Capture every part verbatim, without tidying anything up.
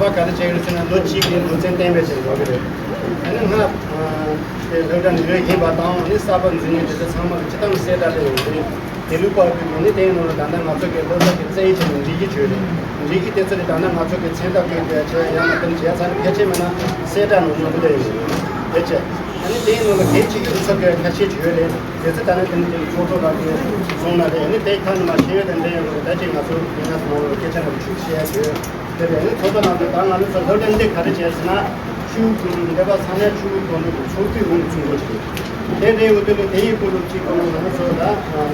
པ་ག་རེ་བྱེད་ཀྱི་རེད་ཟེར་ན། ལོ་གཅིག་གི་ལུས་རྩལ་བསྟན་པའི་ཆེད་དུ་འགྲོ་གི་རེད། ཨ་ནི་ང་དེ་སློབ་གྲྭ་འདི་ཡིན་པ་དང་། ཨ་ནི་གསར་པ་འཛུལ་མཁན་དེ་ཚོ་ཚང་མ་གི་སྤྱིར་བཏང་གསལ་བསྒྲགས་དེ་ཡོང་གི་རེད། དེ་ལུགས་པར་དུ་ཡོང་ནི་དེའི་ནང་ལ་ད་ལྟ་ང་ཚོ་གི་སློབ་གྲྭ་གི་རྩེད་ཡིག་ཆེད་དུ་འགྲིག་གི་བྱོས་རེད། འགྲིག་གི་དེ་ཚོ་ལས་ད་ལྟ་ང་ཚོ་གི་མཚན་རྟགས་བཀོད་དེ་བྱས་ཡང་ན་དེ་བྱས་ཚར་ནས་ཕལ་ཆེར་མིན་ན་གསལ་བསྒྲགས་ནང་ཡོང་གི་རེད། དེ་བྱས་ཨ་ནི་དེའི་ནང་ལ་གལ་ཆེ་གི་ཚོ་གི་ཁ་ཤས་བྱོས་རེད། དེ་ཚོ་ད་ནི་དེ་ནི་དེ་ཚོགས་གཙོ་ལགས་ཀྱིས་གསུངས་ན་རེད། ཨ་ནི་དེ་ཁ་ནས་མ་ཤེས་ཡོད་དེ་འདྲ་ཡོད་རེད། ད་ཅིག་ང་ཚོ་དེ་ན་ཚོ་ནང་ལ་སྐད་ཆ་རེ་ཞུ་བཤད་ཡ་བྱོས། དེ་རེད། ཨ་ནི་ཚོགས་གཙོ་ལགས་ཀྱིས་ད་ང་ཚོ་ཚོ་སློབ་གྲྭ་འདི་ག་རེ་བྱས་ཟེར་ན། ཆུ་བོ་ཀུན་འདེབས་པ་ས་གནས་ཆུ་བོ་ཀུན་ཏུ་ཚོགས་འདུ་ཡོང་ཚུགས་འགོ་ཆེ། དེ་རེད། འོ་དེ་ལས་དེ་ཡི་སྐོར་ལ་གཅིག་གོང་ལ་ང་ཚོ་ད་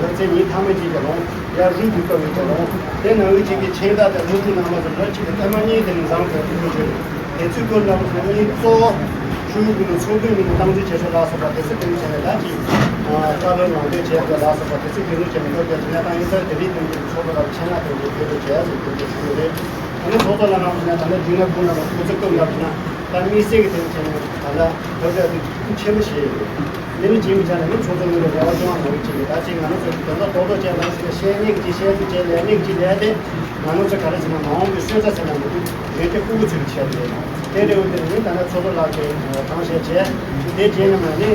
ལོ་ཚད་ཉིན་ཐ་མ་གཅིག་ཀྱི་ལོང་ཡ་རུ་འདུག་སྐབས་ཡོད་ཀྱི་ལོང་། དེ་ནང་གི་གཅིག་གི་ཆེན་ད་དེ་སློབ་ཕྲུག་རྣམ་པ་ཚོ་ལོ་གཅིག་གི་ཐ་མ་གཉིས་དེ་ནས་བཟང་དུ་འགྲོ་རྒྱུ་རེད། དེ་ཚོའི་སྐོར་ལ་ང་ཚོ་གཉིས་གཙོ་བོ་ཆུ་བོ་ཀུན་ཏུ་ཚོགས་འདུའི་མིང་ནས་སྟངས་འཛིན་བྱེད་ཕྱོགས་ལ་སོགས་པ་དེ་ཚོ་དེ་ནས་བྱས་ནས་ད་ཅིག་བཀའ་སློབ་ནང་དོན་བྱེད་ཕྱོགས་ལ་སོགས་པ་དེ་ཚོ་དེ་ནས་བྱས་ནས་སློབ་གྲྭ་དེ་ནས་ད་ཡིན་ས་དེ་རིགས་དེ་ཚོ་ཚོགས་པ་ལ་ཆེད་མངགས་དེ་འདྲ་བྱེད་དགོས་བྱས་ཟེར་དེ་འདྲ་ཞུ་གི་རེད། ཨ་ནི་ཚོགས་གཙོ་ལགས་ནང་ནས་ད་ལྟ་འདི་ན་ཁུངས་ལ་ཁོ་ཚོ་སྐབས་ལ་ན་ད་དམིགས་བསལ་གྱི་དེ་བྱས་ནས་ད་ལྟ་སློབ་གྲྭ་དེ་ཁུངས་ཆེན་པོ་ཞིག་ཡོད། འདི་ནི་བྱེད་མི་བྱ་ནས་ནི་ཚོགས་གཙོ་ངོས་ནས་རེ་བ་བཅོལ་བ་མ་རེད་ཅེས། ད་ཅིག་ང་རང་ཚོ་དོན་དག་རྡོག་རྡོག་ཅན་ལ་ཟེར་ནས་བཤད་ནས་ཀྱི་བཤད་དུ་བྱས་ལས་ནས་ཀྱི་ལས་དེ་ང་རང་ཚོ་ག་རེ་ཟེར་ན་མ་འོངས་པའི་སོན་རྩ་ཟེར་ན་མི་འདུག་རེད་དེ་ཕྲུ་གུ་ཚོའི་ཆེད་དུ་རེད། དེ་རེད། འོ་དེ་ནི་ད་ནི་ཚོགས་གཙོ་ལགས་ཀྱིས་གང་བཤད་བྱས་དེ་རྗེས་ནས་མ་ནི་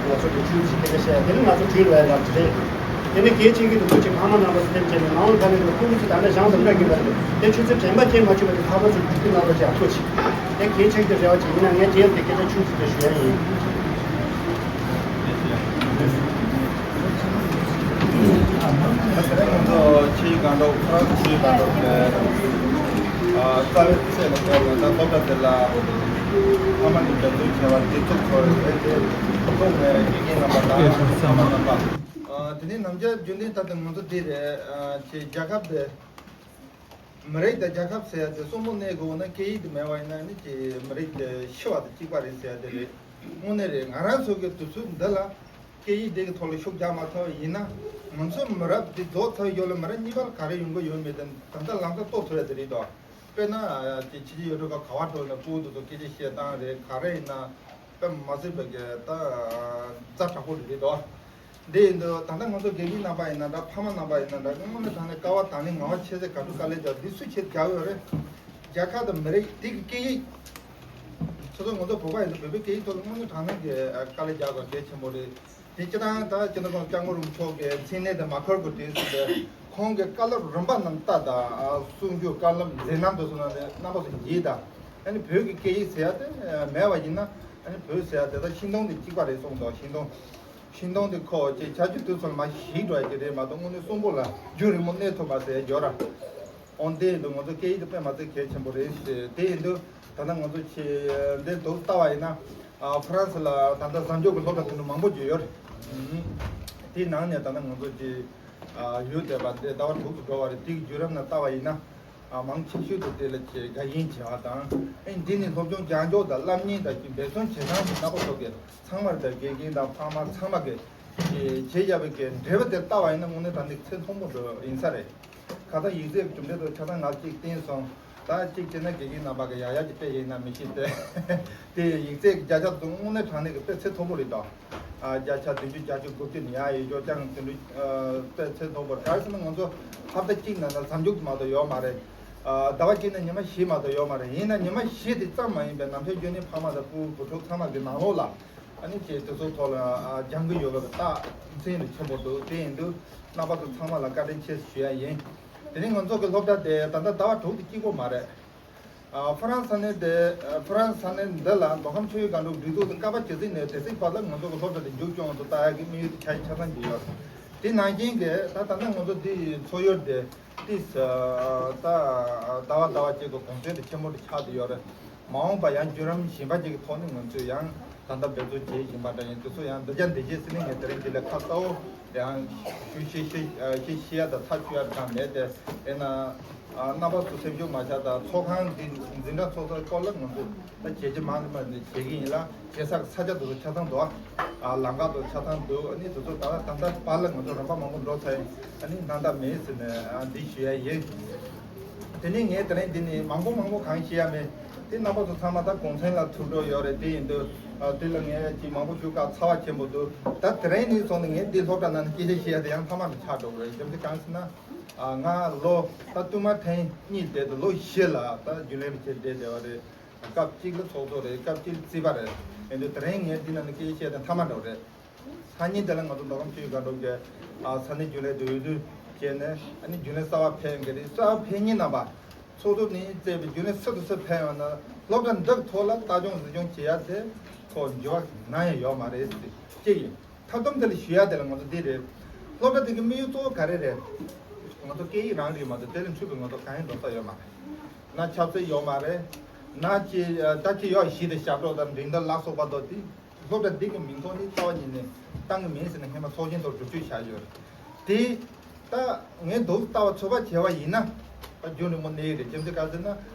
ང་ཚོ་གི་ཆུ་ཚིགས་དེ་འདྲ་བཤད་དེ་ནི་ང་ཚོ་དུས་ལ་ཡ་ལབ་ཀྱི་རེད། དེ་ནི་གལ་ཆེ་གི་འདུག་ཅེས་ཕ་མ་རྣམ་པ་ཚོ་ཐེམ་བྱས་ནས་མ་འོངས་ད་ནི་ཕྲུ་གུ་ཚོ་ད་ནི་ཞང་དུ་འདྲ་གི་འདྲ་རེད། དེ་ཆུ་ཚོད་དྲན་པ་ཅན་མ་བྱུང་བ་དེ་ལྷག་པར་དུ་འགྲིག་གི་ན་ལོ་ཅེས་ཨ་ཁོ་ཆེ། དེ་གལ་ཆེ་གི་རེ་བ་ཅིག་ཡིན་ན་ངས་རྗེས་དེ་སྐད་ཆ་ཆུང་ཞིག་ཅིག་ཞུ་ཡ་ཡིན། ད་དེ་རིང་ང་ཚོ་ཕྱིའི་སྒང་ཏོག་ཧྥ་རན་སི་ཕྱིའི་སྒང་ཏོག་གི་རྩ་བའི་ཚད་ལ་བསྡད་པའི་ད་སློབ་གྲྭ་དེ་ལ་ཕ་མ་ནས་རྒྱབ་སྐྱོར་བྱས་པ་དེ་ཐུགས་ཁུར་རེད་དེ། ཐུགས་ནས་དགེ་རྒན་རྣམ་པ་དང་ཕ་མ་རྣམ་པ། དེ་ནས་ནམ་རྒྱུན་རྒྱུན་ལྡན་ད་ལྟ་ང་ཚོ་འདི་རེད། ཅེས་རྒྱལ་ཁབ་དེ། མི་རིགས་དང་རྒྱལ་ཁབ་ཟེར་ཡ་དེ་གསོན་པོ་གནས་དགོས་ན་སྐད་ཡིག་དེ་མེད་པ་ཡིན་ན་ནི་ཅི་མི་རིགས་དེ་ཤི་བ་དང་གཅིག་པ་རེད་ཟེར་ཡ་དེ་རེད། དངོས་གནས་རེད། ང་རང་ཚོ་གི་དུས་ཚོད་འདི་ལ་སྐད་ཡིག་དེ་གི་ཐོག་ལ་ཤུགས་རྒྱག་མ་ཐུབ་པ་ཡིན་ན་ང་ཚོ་མི་རབས་དེ་རྫོགས་ཚར་ཡོད་ལ་མི་རབས་གཉིས་པ་ལ་ག་རེ་ཡོང་གི་ཡོད་མེད་དེ་ད་ལྟ་ལམ་ཁ་རྟོགས་ཐུབ་ཡ་དེ་རེད་དོ། དཔེར་ན་ཅི་ཕྱི་རྒྱལ་ཡུལ་གྲུ་ཁག་ག་བ་འགྲོ་ན་ཕྲུ་གུ་དེ་ཚོ་སྐད་ཆ་བཤད་སྟངས་རེད། ག་རེ་ཡིན་ན་དཔེ་མ་སྲིད་པའི་གི་ད་རྩ་དྲག་པོ་རེད་དོ། འདི་ཡིན་དུས་ད་ལྟ་ང་ཚོ་དགེ་རྒན་རྣམ་པ་ཡིན་ན་འདྲ། ཕ་མ་རྣམ་པ་ཡིན་ན་འདྲ། དངོས་གནས་དྲང་གནས་དཀའ་བ་དང་ནི་ངལ་བ་ཆེ་ཚད་ག་འདྲ་དཀའ་ལས་རྒྱག་འདི་སུ་ཆེད་རྒྱག་ཡོད་རེད། རྒྱལ་ཁབ་དང་མི་རིགས་འདི་གི་སྐད་ཡིག་སོ་སོ་ང་ཚོ་བོད་པ་ཡིན་དུས་བོད་པའི་སྐད་ཡིག་ཐོག་ལ་དངོས་གནས་དྲང་གནས་ཀྱི་དཀའ་ལས་རྒྱག་དགོས་གལ་ཆེན་པོ་རེད། དེ་སྤྱིར་བཏང་ད་སྤྱི་ཟླ་གོང་སྐྱབས་མགོན་རིན་པོ་ཆེ་གི་མཚན་གནས་དེ་མ་འཁུར་དགོས་དུས་སུ་དེ་ཁོང་གི་བཀའ་སློབ་རིམ་པ་རྣམས་ལྟ་དང་གསུང་ཆོས་བཀའ་སློབ་མཛད་རྣམ་དུ་སོང་ན་རྣམ་པ་ཚོ་བགྱིས་དང་། ཨ་ནི་བོད་ཀྱི་སྐད་ཡིག་ཟེར་ཡ་དེ་མེད་པ་ཡིན་ན་ཨ་ནི་བོད་ཟེར་ཡ་དེ་ད་ཤིང་སྡོང་དེ་གཅིག་པ་རེད་གསུངས་འདུག་ཤིང་སྡོང་། ཤིང་སྡོང་དེ་ཁོ་ཅིག་ཆར་ཆུ་དུས་ཚོད་མ་ཞིག་འགྲོ་ཡ་ཅིག་རེད་མ་གཏོགས་དངོས་གནས་གསོན་པོ་ལ་རྒྱུན་རིང་པོ་གནས་ཐུབ་པ་ཟེར་ཡ་ཡོད་ར། འོན་ཏེ་འདུག་ང་ཚོ་སྐད་ཡིག་དེ་དཔེ་མ་ཚད་གལ་ཆེན་པོ་རེད་ཟེར། དེ་ཡིན་དུས་ད་ལྟ་ང་ཚོ་ཆེ་འདིར་འདུག་ལྟ་བ་ཡིན་ན་ཨ་ཧྥ་རན་སི་ལ་ད་ལྟ་གཟའ་མཇུག་གི་སློབ་གྲྭ་དེ་འདྲ་མང་པོ་ཅིག་ཡོད་རེད། དེའི་ནང་ནས་ད་ལྟ་ང་ཚོ་ཅིག་ཨ་ཡུལ་དེ་བ་དེ་ཟླ་བ་དྲུག་ཏུ་འགྲོ་བ་རེད། དེའི་བརྒྱུད་རིམ་ནང་ལྟ་བ་ཡིན་ན། ཨ་མང་ཆེ་ཤོས་དེ་དེ་ལ་ཆེ་དགའ་ཞེན་བྱེད་པ་དང་། ཨེ་འདི་ནི་སློབ་སྦྱོང་རྒྱག་འཇོག་དང་སློབ་གཉེར་དང་ཀྱི་འབད་བརྩོན་བྱེད་སྟངས་ཀྱི་རྣམ་པ་སོགས་ཀྱི་ཚང་མར་དང་དགེ་རྒན་དང་ཕ་མ་ཚང་མ་གི་བྱེད་བྱེད་བྱ་བའི་གི་འབྲེལ་བ་དེ་ལྟ་བ་ཡིན་ན་དངོས་གནས་དྲང་གནས་ཚད་མཐོན་པོ་འགྲོ་ཡིན་ས་རེད། ཁ་སང་ཡིག་ཚད་ཀྱི་གྲུབ་འབྲས་དང་ཆ་ཚང་ང་གཅིག་བསྟན་སོང་། ད་གཅིག་བྱས་ན་དགེ་རྒན་རྣམ་པ་གི་ཡག་ཡག་ཅིག་སྤྲད་ཡིན་ན་མི་ཤེས་ཏེ། དེ་ཡིག་ཚད་ཀྱི་བརྒྱ་ཆ་དང་དངོས་གནས་དྲང་གནས་ཀྱི་དཔེ་ཚད་མཐོན་པོ་རེད་དོ། ཨ་བརྒྱ་ཆ་བདུན་ཅུ་བརྒྱད་ཅུ་དགུ་བཅུ་ནས་ཡར་ཡོད་ཆོག་ཀྱང་དེ་འདྲ་ཨ་དཔེ་ཚད་མཐོན་པོ་ག་རེ་ཟེར་ན་ང་ཚོ་ཧབ་ཏ་གཅིག་ནང་ན་གཟའ་མཇུག་མ་གཏོགས་ཡོད་མ་རེད། ཨ་ཟླ་བ་གཅིག་ནང་ཉི་མ་བཞི་མ་གཏོགས་ཡོད་མ་རེད། ཡིན་ན་ཉི་མ་བཞི་དེ་ཙམ་མ་ཡིན་པའི་ནམ་ཞར་རྒྱུན་ནས་ཕ་མ་དང་སྤུ་གུ་བུ་ཕྲུག་ཚང་མ་གི་ནང་ལོགས་ལ་ཨ་ནི་ཅིག་དེ་ཚོ་ཐོག་ལ་ཨ་སྦྱང་གི་ཡོད་པའི་རྟགས་མཚན་རེ་ཆེན་པོ་འདུག་དེ་ཡིན་དུས་རྣམ་པ་ཚོ་ཚང་མ་ལ་བཀའ་དྲིན་ཆེ་ཞུ་ཡ་ཡིན། དེ་ནས་ང་ཚོ་གི་སློབ་གྲྭ་དེ་ད་ལྟ་ཟླ་བ་དྲུག་དེ་གཅིག་པོ་མ་རེད། ཨ་ཧྥ་རན་སི་ས་གནས་དེ་ཨ་ཧྥ་རན་སི་ས་གནས་འདི་ལ་མདོ་ཁམས་ཆུ་བཞི་སྒང་དྲུག་སྒྲིག་འཛུགས་དང་ཀ་པ་ཇི་སི་ནས་དེ་སྲིད་བར་ལ་ང་ཚོ་གི་སློབ་གྲྭ་དེ་མཇུག་སྐྱོང་དུ་བཏང་ཡག་གི་དམིགས་ཡུལ་དེ་ཆ་ཆ་ཚང་གི་ཡོད། དེ་ནང་བཞིན་གྱི་ད་ད་ལྟ་ང་ཚོ་འདི་ཡི་འཚོ་ཡུལ་དེ་ཏིས་ད་ཟླ་བ་ཟླ་བ་གཅིག་གི་གུང་སེང་དེ་ཆེན་པོ་དེ་ཆགས་བསྡད་ཡོད་རེད། མ་འོངས་པ་ཡང་བརྒྱུད་རིམ་གཞན་པ་ཅིག་གི་ཐོག་ནས་ང་ཚོས་ཡང་ད་ལྟ་འབད་རྩོལ་བྱེད་བཞིན་པ་འདྲ་ཡིན། དེ་ཚོ་ཡང་འདི་རྒྱ་འདི་རྗེས་ཟིན་ནས་ངས་དེ་རིང་འདི་ལས་ཁ་གསལ་པོ་ཡང་ཞུ་ཤེས་ཤེས་ཤེས་ཤེས་ཡ་དང་ཐག་ཆོད་ཡ་གང་མེད་དེ། དེས་ན་རྣམ་པ་ཚོ་སེམས་ཤུགས་མ་ཆག་དང་། ཚོགས་ཁང་འདི་འཛིན་གྲྭ་ཚོགས་ས་སྐོར་ལ་ང་ཚོ་ད་བྱས་རྗེས་མང་ཙམ་བྱེད་ཀྱི་ཡིན་ལ། བྱེད་ས་ས་ཆ་དེ་ཚོ་ཆ་ཚང་འདུག་ཨ་ལམ་ཁ་དེ་ཚོ་ཆ་ཚང་འདུག་ཨ་ནི་དེ་ཚོ་ད་ད་ལྟ་བར་ལ་ང་ཚོ་རིམ་པ་མང་པོ་འགྲོ་ཚར་ཡིན། ཨ་ནི་ད་ལྟ་མེད་ཟེར་ནས་ཨ་འདི་ཞུ་ཡ་ཡིན། དེ་ནས་ངས་དེ་རིང་འདི་ནས་མང་པོ་མང་པོ་གང་བཤད་ཡ་མེད། དེ་རྣམ་པ་ཚོ་ཚང་མ་ད་གུང་སེང་ལ་ཐུག་འགྲོ་ཡོད་རེད། དེ་ཡིན་དུས་ཨ་དེ་ལ་ངས་ཅིག་མང་པོ་ཞུ་དཀའ་ཚ་བ་ཆེན་པོ་འདུག་ད་དེ་རིང་ནས་བཟུང་ནས་ངས་འདི་སློབ་གྲྭ་ནང་ནས་སྐད་ཆ་བཤད་ཡ་དེ་ཡང་མཐའ་མ་དུ་ཆགས་འགྲོ་གི་རེད། རྒྱུ་མཚན་གང་ཟེར་ན་ཨ་ང་ལོ་ད་བསྟུད་མར་ཐེངས་གཉིས་བསྡད་དུས་ལོ་བཞི་ལ་ད་རྒྱུན་ལས་བྱས་བསྡད་བསྡད་པ་རེད། སྐབས་གཅིག་ལ་ཚོགས་གཙོ་རེད། སྐབས་གཅིག་ལ་རྩིས་པ་རེད། ཡིན་དུས་དེ་རིང་ངས་འདི་ནང་ནས་སྐད་ཆ་བཤད་ཡ་དེ་མཐའ་མ་འགྲོ་རེད། སང་ཉིན་དེ་ལ་ང་ཚོ་མདོ་ཁམས་ཆུ་བཞི་སྒང་དྲུག་གི་ཨ་ས་གནས་རྒྱུན་ལས་དེ་འོས་བསྡུ་བྱས་ནས་ཨ་ནི་རྒྱུན་ལས་གསར་པ་ཕེབས་ཀྱི་རེད། གསར་པ་ཕེབས་མཁན་རྣམ་པ་ཚོགས་གཙོ་ནས་བཙས་པའི་རྒྱུན་ལས་སུ་དང་སུ་ཕེབས་ཡོང་ན་སློབ་གྲྭ་འདིའི་ཐོག་ལ་ལྟ་སྐྱོང་གཟིགས་སྐྱོང་བྱེད་ཡ་དེ་ཁོ་འགྱུར་བ་ནམ་ཡང་ཡོད་མ་རེད་ཟེར་གཅིག་ཡིན། མཐའ་སྡོམ་དེ་ལ་ཞུ་ཡ་དེ་ལ་ང་ཚོ་འདི་རེད། སློབ་གྲྭ་དེ་གི་དམིགས་ཡུལ་གཙོ་བོ་ག་རེ་རེད། ང་ཚོ་སྐད་ཡིག་རང་རེད་མ་གཏོགས་དེ་ལས་འཕྲོས་པའི་ང་ཚོ་གང་ཡང་འགྲོ་ས་ཡོད་མ་རེད། ན་ཆབ་སྲིད་ཡོད་མ་རེད། ན་ཅི་ད་ཅི་ཡོད་གཞི་དེ་ཞབས་བྲོ་དང་འགྲན་བསྡུར་ལ་སོགས་པ་དོ་དེ། སློབ་གྲྭ་འདི་གི་མིང་ཐོག་ནས་རྩ་བ་ཉིད་ནས་བཏང་གི་མིན་ཟེར་ནས་སྔོན་མ་ཚོགས་ཆེན་ཐོག་སྒྲུབ་བརྗོད་བྱས་ཡོད། དེ་ད་ངས་འདུག་ལྟ་བ་ཚོད་དཔག་བྱས་པ་ཡིན་ན་ད་རྒྱུན་རིང་པོ་གནས་ཀྱི་རེད། རྒྱུ་མཚན་ག་ཟེར་ན་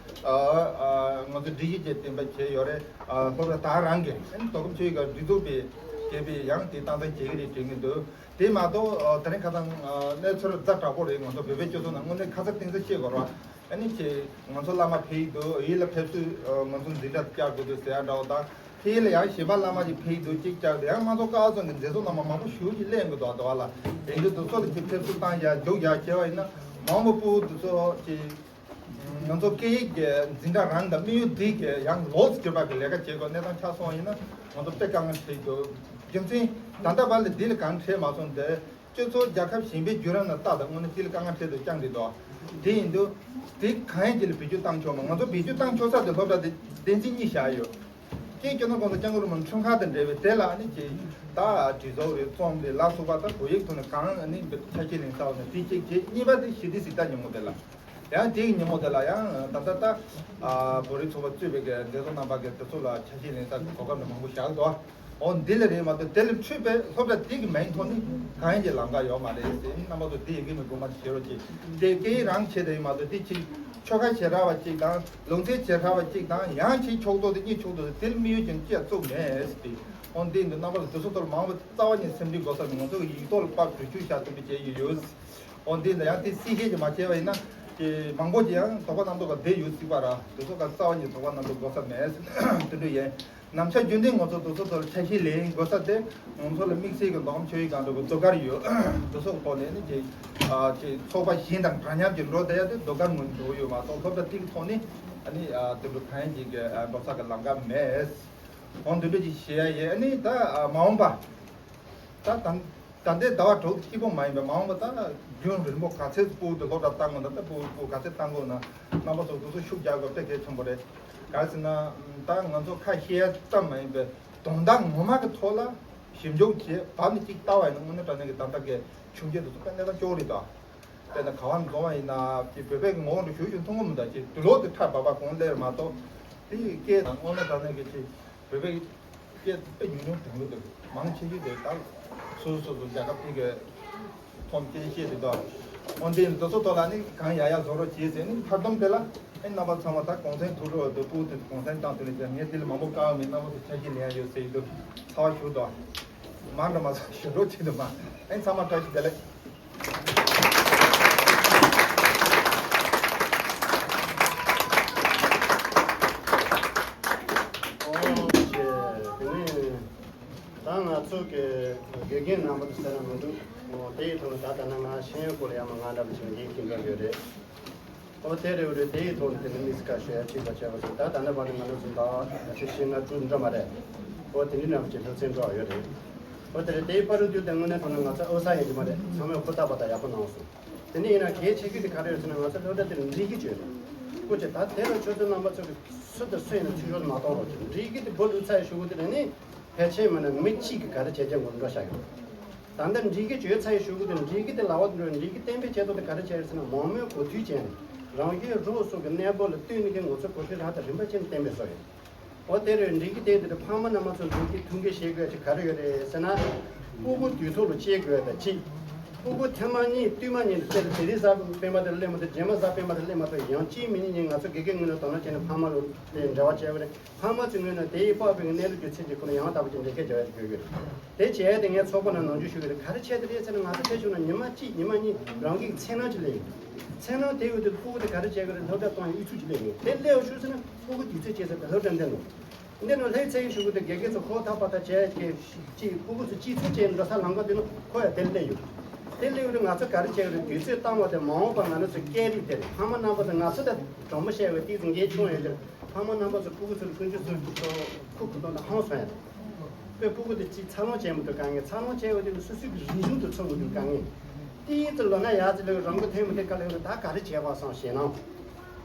ཨ་ཨ་ང་ཚོ་སྒྲིག་གཞི་བཅས་གཏན་འབེབས་བྱས་ཡོད་རེད། ཨ་སློབ་གྲྭ་ད་རང་གི་ཨ་ནི་མདོ་ཁམས་ཆུ་བཞི་སྒང་སྒྲིག་འཛུགས་པས་བྱས་པའི་ཡང་དེ་སྟངས་འཛིན་བྱེད་ཀྱི་རེད་དྲན་གྱི་འདུག་དེ་མ་གཏོགས་ཨ་དེ་རིང་ཁ་སང་ཨ་གནས་ཚུལ་ཛ་དྲག་པོ་རེད། ང་ཚོ་བོད་པའི་སྤྱི་ཚོགས་ནང་དངོས་གནས་ཁ་ཚ་གཏིང་ཟབ་བཤད་དགོས་རེད་བ། ཨ་ནི་ཁྱེད་ང་ཚོ་བླ་མ་ཕེབས་ཀྱི་འདུག་ཡིད་ལ་ཕེབས་བསུ་ཨ་ང་ཚོ་འཛིན་གྲྭ་བསྐྱར་དགོས་འདུག་ཟེར་ཡ་འདྲ་བོ་དང་། ཕེ་ལ་ཡང་གཞན་པ་བླ་མ་ཞིག་ཕེ་འདུག་ཅིག་བཅར་ཏེ་ཡང་དམངས་གཙོ་ཀ་ཚོན་གྱི་མཛད་གཙོ་རྣམ་པ་མང་པོ་ཞིག་གིས་གླེང་གི་འདུག་འདུག་བ་ལ། དེ་འདྲ་དུ་ཚོ་ལ་ཅིག་ཕེབས་བསུ་བཏང་ཡ་རྒྱུགས་ཡ་བྱས་པ་ཡིན་ན་མང་པོ་སྤུ་གུ་དུ་ཚོ་ཅིག་ང་ཚོ་སྐད་ཡིག་གི་འཛིན་གྲྭ་རང་དང་དམིགས་ཡུལ་འདི་གི་ཡང་ལོགས་སུ་གྱུར་པ་གི་ལས་ཀ་བྱེད་དགོས་གནས་སྟངས་ཆགས་སོང་བ་ཡིན་ན་ང་ཚོ་དཔེ་དཀའ་ངལ་འཕྲད་འདུག་རྒྱུ་མཚན་ད་ལྟ་བར་ལ་འདི་ལ་གང་འཕྲད་མ་སོང་སྟེ། སྤྱི་ཚོགས་རྒྱལ་ཁབ་གཞན་པའི་བརྒྱུད་རིམ་ལ་ལྟ་དང་དངོས་གནས་སྤྱི་ལ་དཀའ་ངལ་འཕྲད་དུ་བསྐྱངས་རེད་དོ། དེ་ཡིན་དུས་དེ་གང་ཡིན་གྱི་ལ་བེད་སྤྱོད་བཏང་ཆོག་མ། ང་ཚོ་བེད་སྤྱོད་བཏང་ཆོག་ས་དེ་སློབ་གྲྭ་དེ་སྡེ་ཚན་གཉིས་བཞག་ཡོད། སྐྱེས་སྐྱོ་ན་གོང་ས་སྐྱབས་མགོན་རིན་པོ་ཆེ་འཁྲུངས་སྐར་དང་འབྲེལ་བའི་དེ་ལ་ཨ་ནི་ཅིག་ད་བྲིས་རྫོགས་རེད། རྩོམ་རེད་ལ་སོགས་པ་དང་བོད་ཡིག་ཐོག་ནས་གང་ཨ་ནི་ཆ་ཤས་ལེན་ས་བ་ནས་དེ་གཅིག་བྱས། གཉིས་པ་དེ་ཞི་བདེ་གཟེངས་རྟགས་ཉིན་མོ་དེ་ལ། ཡང་དེའི་ཉིན་མོ་དེ་ལ་ཡང་ད་ལྟ་ད་ཨ་བོད་རིགས་ཚོགས་པ་གཙོས་པའི་གི་མཛད་གཙོ་རྣམ་པ་གི་དེ་ཚོ་ལ་ཆ་ཤས་ལེན་ས་གི་གོ་སྐབས་ནི་མང་པོ་བཞག་འདུག་འོ་འདི་ལ་རེད་མ་གཏོགས་དེ་ལས་འཕྲོས་པའི་སློབ་གྲྭ་དེ་གི་མིང་ཐོག་ནས་གང་ཡིན་གྱི་ལམ་ཁ་ཡོད་མ་རེད་ཟེར། རྣམ་པ་ཚོ་དེ་ཡི་གེ་མི་དགོས་མ་བྱེད་རོགས་གྱིས། དེ་སྐད་ཡིག་རང་བྱེད་དེ་ཡིན་མ་གཏོགས་དེ་ཅིག་ཆོལ་ཁ་བྱེ་བྲག་པ་གཅིག་དང་ལུང་ཚན་བྱེ་བྲག་པ་གཅིག་དང་ཡང་ཅིག་ཕྱོགས་གཏོགས་དེ་གཉིས་ཕྱོགས་གཏོགས་དེ་དེ་ལ་དམིགས་ཡུལ་ཅན་ཅི་ཡང་བཙུགས་མེད་ཟེར་ཏེ། འོ་འདི་འདི་རྣམ་པ་ཚོ་དེ་ཚོ་ལྟར་མང་པོ་རྩ་བ་ཉིད་སེམས་ཁྲལ་དགོས་ས་མེད། ང་ཚོ་གི་ཡིག་ཐོག་ལ་ཕར་བྲིས་བཅུག་བཞག་ཐུབ་པ་བྱས་ཡོད་ཡོད། འོ་འདི་ལ་ཡང་དེ་སྲིད་ཞེས་ཀྱི་མ་བྱས་པ་ཡིན་ན། དེ་མང་པོ་ཅིག་ཡང་དོགས་པ་རྣམ་རྟོག་ག་བསྡད་ཡོད་སྲིད་པ་ར། དེ་ཚོ་ག་རྩ་བ་ཉིད་དོགས་པ་རྣམ་རྟོག་དགོས་ས་མེད། དེ་འདྲ་ཡིན། ནམ་ཞག་རྒྱུན་ལྡན་ང་ཚོ་དེ་ཚོ་ཚོར་ཆ་ཤས་ལེན་དགོས་ས་དེ་ང་ཚོ་ལ་དམིགས་བསལ་གྱི་མདོ་ཁམས་ཆོས་ཡིག་སྒང་དུ་ཟློས་གར་ཡོད། དེ་ཚོ་གི་ཐོག་ནས་ནི་ཅིག་ཨ་ཅིག་ཚོགས་པ་གཞན་དང་འདྲ་མཉམ་གྱི་འགྲོ་བསྡད་ཡ་དེ་ཟློས་གར་ངོས་འགྲོ་ཡོད་མ་གཏོགས་སློབ་གྲྭ་དེ་གི་ཐོག་ནས་ཨ་ནི་ཨ་དེ་འདྲ་གང་ཡིན་ཅིག་གི་ཨ་འགྲོ་ས་གི་ལམ་ཁ་མེད། འོ་འདི་འདྲ་ཅིག་བཤད་ཡ་ཡིན། ཨ་ནི་ད་ཨ་མ་འོངས་པ། ད་ད་ད་ལྟའི་ཟླ་བ་དྲུག་གཅིག་པོ་མ་ཡིན་པའི་མ་འོངས་པ་ད་རྒྱུན་རིང་པོ་ག་ཚད་སྤུ་གུ་དེ་སློབ་གྲྭ་བཏང་དགོས་ན། ད་སྤུ་གུ་སྤུ་གུ་ག་ཚད་བཏང་དགོས་ན་རྣམ་པ་ཚོ་དེ་ཚོ་ཤུགས་རྒྱག་དགོས་དཔེ་གལ་ཆེན་པོ་རེད། ག་རེ་ཟེར་ན་ད་ང་ཚོ་ཁ་བཤད་ཡ་ཙམ་མ་ཡིན་པའི་དོན་དག་ངོ་མ་གི་ཐོག་ལ་ཞིབ་འཇུག་བྱས་བབ་ནས་གཅིག་ལྟ་བ་ཡིན་ན་དངོས་གནས་དྲང་གནས་ཀྱི་ད་ལྟ་གི་བྱུང་རྒྱུ་དེ་ཚོ་དཔེ་གནས་སྟངས་སྐྱོ་བོ་རེད་ད། དཔེར་ན་ག་བ་འཛོམས་པ་ཡིན་ན་ཅིག་བོད་པའི་ངོ་བོ་འདྲ་ཞུ་ཞུ་མཐོང་གི་མི་འདུག་ཅིག་དུག་ལོག་དེ་ཁྲ་བབ་པ་གོང་སླེབས་མ་གཏོགས་དེ་ཡི་སྐད་དང་དངོས་གནས་དྲང་གནས་ཀྱི་ཅིག་བོད་པའི་སྐད་དཔེ་ཉུང་ཉུང་དྲན་གྱི་འདུག་མང་ཆེ་ཤོས་དེ་ད་སོ་སོ་སོ་སོ་རྒྱལ་ཁབ་དེ་གི་ཁོམ་སྐྱེ་ཤེས་དེ་དང་། འོན་ཏེ་འདི་ཚོ་ཐོག་ལ་ནི་གང་ཡག་ཡག་བཟོ་རོགས་བྱེད་ཟེར་ནི་མཐར་སྡོམ་དེ་ལ་ཨེ་རྣམ་པ་ཚང་མ་ད་གུང་སེང་ཐུགས་སྤྲོ་བ་དེ་སྤུ་གུ་དེ་གུང་སེང་བཏང་དུས་ལ་ཀྱང་ངས་དེ་ལ་མང་པོ་དཀའ་བ་མེད། རྣམ་པ་ཚོ་ཆ་ཤས་ལེན་ཡ་ཡོད་ཟེར་གྱི་འདུག་ཚ་བ་ཞུ་དང་། མ་འགྲོ་མ་ཚ་ཞུ་རོགས་བྱེད་དུ་མ་ཨེ་ཚང་མ་བཀྲ་ཤིས་བདེ་ལེགས། ཨོ་ཆེ། དེ་ནས་ད་ང་ཚོ་གི་དགེ་རྒན་རྣམ་པ་ཚོ་ཟེར་ན་མི་འདུག་ཨོ་དེ་ཡི་ཐོག་ནས་ད་ལྟ་ན་ང་ཤེས་ཡོན་སྐོར་ལ་ཡང་མ་ང་འདྲ་པོ་ཞིག་ཡིན་གྱི་འདྲ་ཡོད་རེད། ཨོ་དེ་རེད་རེད། དེ་ཡི་ཐོག་ནས་དེ་ནི་མི་སི་ཀ་ཤོད་ཡ་ཅིག་ལ་བྱས་པ་སོང་། ད་ད་ལྟ་བར་དུ་ང་ཚོ་འཛིན་པ་ང་ཚོ་ཤེས་ན་དྲུག་འདྲ་མ་རེད། ཨོ་དེ་འདྲ་རྣམ་པ་ཅིག་སློབ་ཚན་འགྲོ་བ་ཡོད་རེད། ཨོ་དེ་རེད། དེའི་བར་དུ་དེ་དངོས་གནས་ཐོག་ནས་ང་ཚོ་ཨོ་ས་ཡིན་གྱི་མ་རེད། ཚང་མས་ཧུར་ཐག་པ་དང་ཡག་པོ་གནང་སོང་། དེ་ནས་ཡིན་ན་གལ་ཆེ་ཤོས་དེ་ག་རེ་རེད་ཟེར་ན་ང་ཚོ་སློབ་གྲྭ་དེར་འགྲིག་གི་བྱོས་རེད། ཁོ་ཚོས་ད་དེ་ལ་ཁྱོད་ཚོ་རྣམ་པ་ཚོ་གི་སུ་དང་སུ་ཡིན་ན་ཚུར་ཤོག་མ་གཏོང་རོགས་གྱིས། འགྲིག་གི་དེ་བུ་ལུས་ཚ་ཡི་ཤོག་གི་དེ་ནི་ཕལ་ཆེར་མིན་ན་མི་གཅིག་གིས་ག་རེ་བྱས་ཀྱང་ངོ་འགྲོ་བྱ་ཡོད། ད་ལྟ་འགྲིག་གི་བྱོས་ཚ་ཡི་ཤོག་གི་དེ་འགྲིག་གི་དེ་ལ་བ་འགྲོ་འགྲིག་གི་གཏན་འབེབས་བྱས་ཐོག་དེ་ག་རེ་བྱས་རེད་ཟེར་ན་མང་མོས་གོ་ཐོས་བྱས་ནས་རང་གཞན་རོགས་སོགས་ཀྱི་གནས་བབ་ལ་ལྟོས་ནས་ཀྱང་ངོ་ཚ་གོ་ཐོས་རག་དང་རིམ་པ་ཅན་གཏན་འབེབས་བཟོ་ཡོད། འོ་དེ་རེད། འགྲིག་གི་དེ་དེ་ཕ་མ་རྣམ་པ་ཚོ་འགྲིག་གི་ཐུགས་འགན་བཞེས་དགོས་ཅིག་ག་རེ་ཡོད་རེད་ཟེར་ན། སྤུ་གུ་དུས་ཐོག་ལ་སྐྱེ་དགོས་དང་གཅིག་ཕྲུ་གུ་ཐེངས་མ་གཉིས་བསྟུད་མ་གཉིས་དེ་དེ་རིང་གཟའ་སྤེན་པ་དེར་སླེབས་མ་ཐུབ། རྗེས་མ་གཟའ་སྤེན་པ་དེར་སླེབས་མ་ཐུབ། ཡང་གཅིག་མིན་གཉིས་ང་ཚོ་དགེ་རྒན་ངོས་ནས་དོ་སྣང་བྱས་ནས་ཕ་མ་ལ་དེ་འབྲེལ་བ་བྱས་པ་རེད། ཕ་མ་ཚོའི་ངོས་ནས་དེ་ཡི་པགས་པའི་གནས་ལུགས་ཀྱི་ཚད་ཀྱི་ཁོ་ན་ཡང་དག་པ་ཅིག་འགྲེལ་བཤད་བྱ་ཡ་དེ་དགོས་ཀྱི་རེད། དེ་བྱས་ཏེ་ངས་ཚོགས་པ་ནང་ནང་འཇུག་ཞུ་གི་རེད། ག་རེ་བྱས་ཏེ་རེད་ཟེར་ན། ང་ཚོ་དེ་བྱུང་ན་ཉི་མ་གཅིག་ཉི་མ་གཉིས་རང་གི་འཚེར་སྣང་ཅིག་སླེབས་ཡོང་། འཚེར་སྣང་དེ་ཡོད་དུས་ཕྲུ་གུ་དེ་ག་རེ་བྱེད་ཀྱི་རེད། སློབ་གྲྭ་གཏོང་ཡག་གཡུག་ཚུགས་ཅིག་སླེབས་ཡོང་། དེ་སླེབས་ཡོང་ཤུལ་ཟེར་ན་ཕྲུ་གུ་དུས་ཚོད་ཅིག་ཟེར་ཏེ་སློབ་གྲྭ་འདི་ནང་། འདི་ནང་སླེབས་ཚར་ཡོང་ཤུལ་དེ་དགེ་རྒན་ཚོ་ཁོ་ཐག་པ་ཐག་བྱས་ཀྱི་ཅིག་ཕྲུ་གུ་ཚོ་གཅིག་ཚུར་བྱས་འགྲོ་ས་ལམ་ཁ་དེ་ནང་ཁོ་ཡང་དེར་སླེབས་ཡོང་། དེ་སླེབས་ཡོང་དུས་ང་ཚོ་ག་རེ་བྱེད་ཀྱི་རེད། དུས་ཚོད་བཏང་བ་དེ་མ་འོངས་པ་ང་རང་ཚོ་སྐད་རིགས་དེ་རེད། ཕ་མ་རྣམ་པ་ཚོ་ང་ཚོ་ད་གྲོགས་མོ་བཤད་པའི་ཏིག་ཙམ་འགན་ཆུང་ཡོད་ཀྱི་རེད། ཕ་མ་རྣམ་པ་ཚོ་ཕྲུ་གུ་ཚོ་ལ་ཀུན་སྤྱོད་ཚོ་ཁུ་ཁུ་ཐོག་ནས་ཧང་སང་ཡ་རེད། དཔེ་ཕྲུ་གུ་དེ་གཅིག་འཚར་ལོངས་བྱེད་མི་ཐུབ་དཀའ་ངལ། འཚར་ལོངས་བྱེད་འོས་དེ་སོ་སོའི་གི་རིག་གཞུང་དུ་ཚང་མི་ཐུབ་དཀའ་ངལ། ཏིག་ཙམ་ལོ་ན་ཡག་ཙམ་ལོན། རང་གི་ཐོན་མི་དེ་དཀའ་ལས་ཡོད་རེད། ད་ག་རེ་བྱས་པ་སོང་ཞེད་སྣང་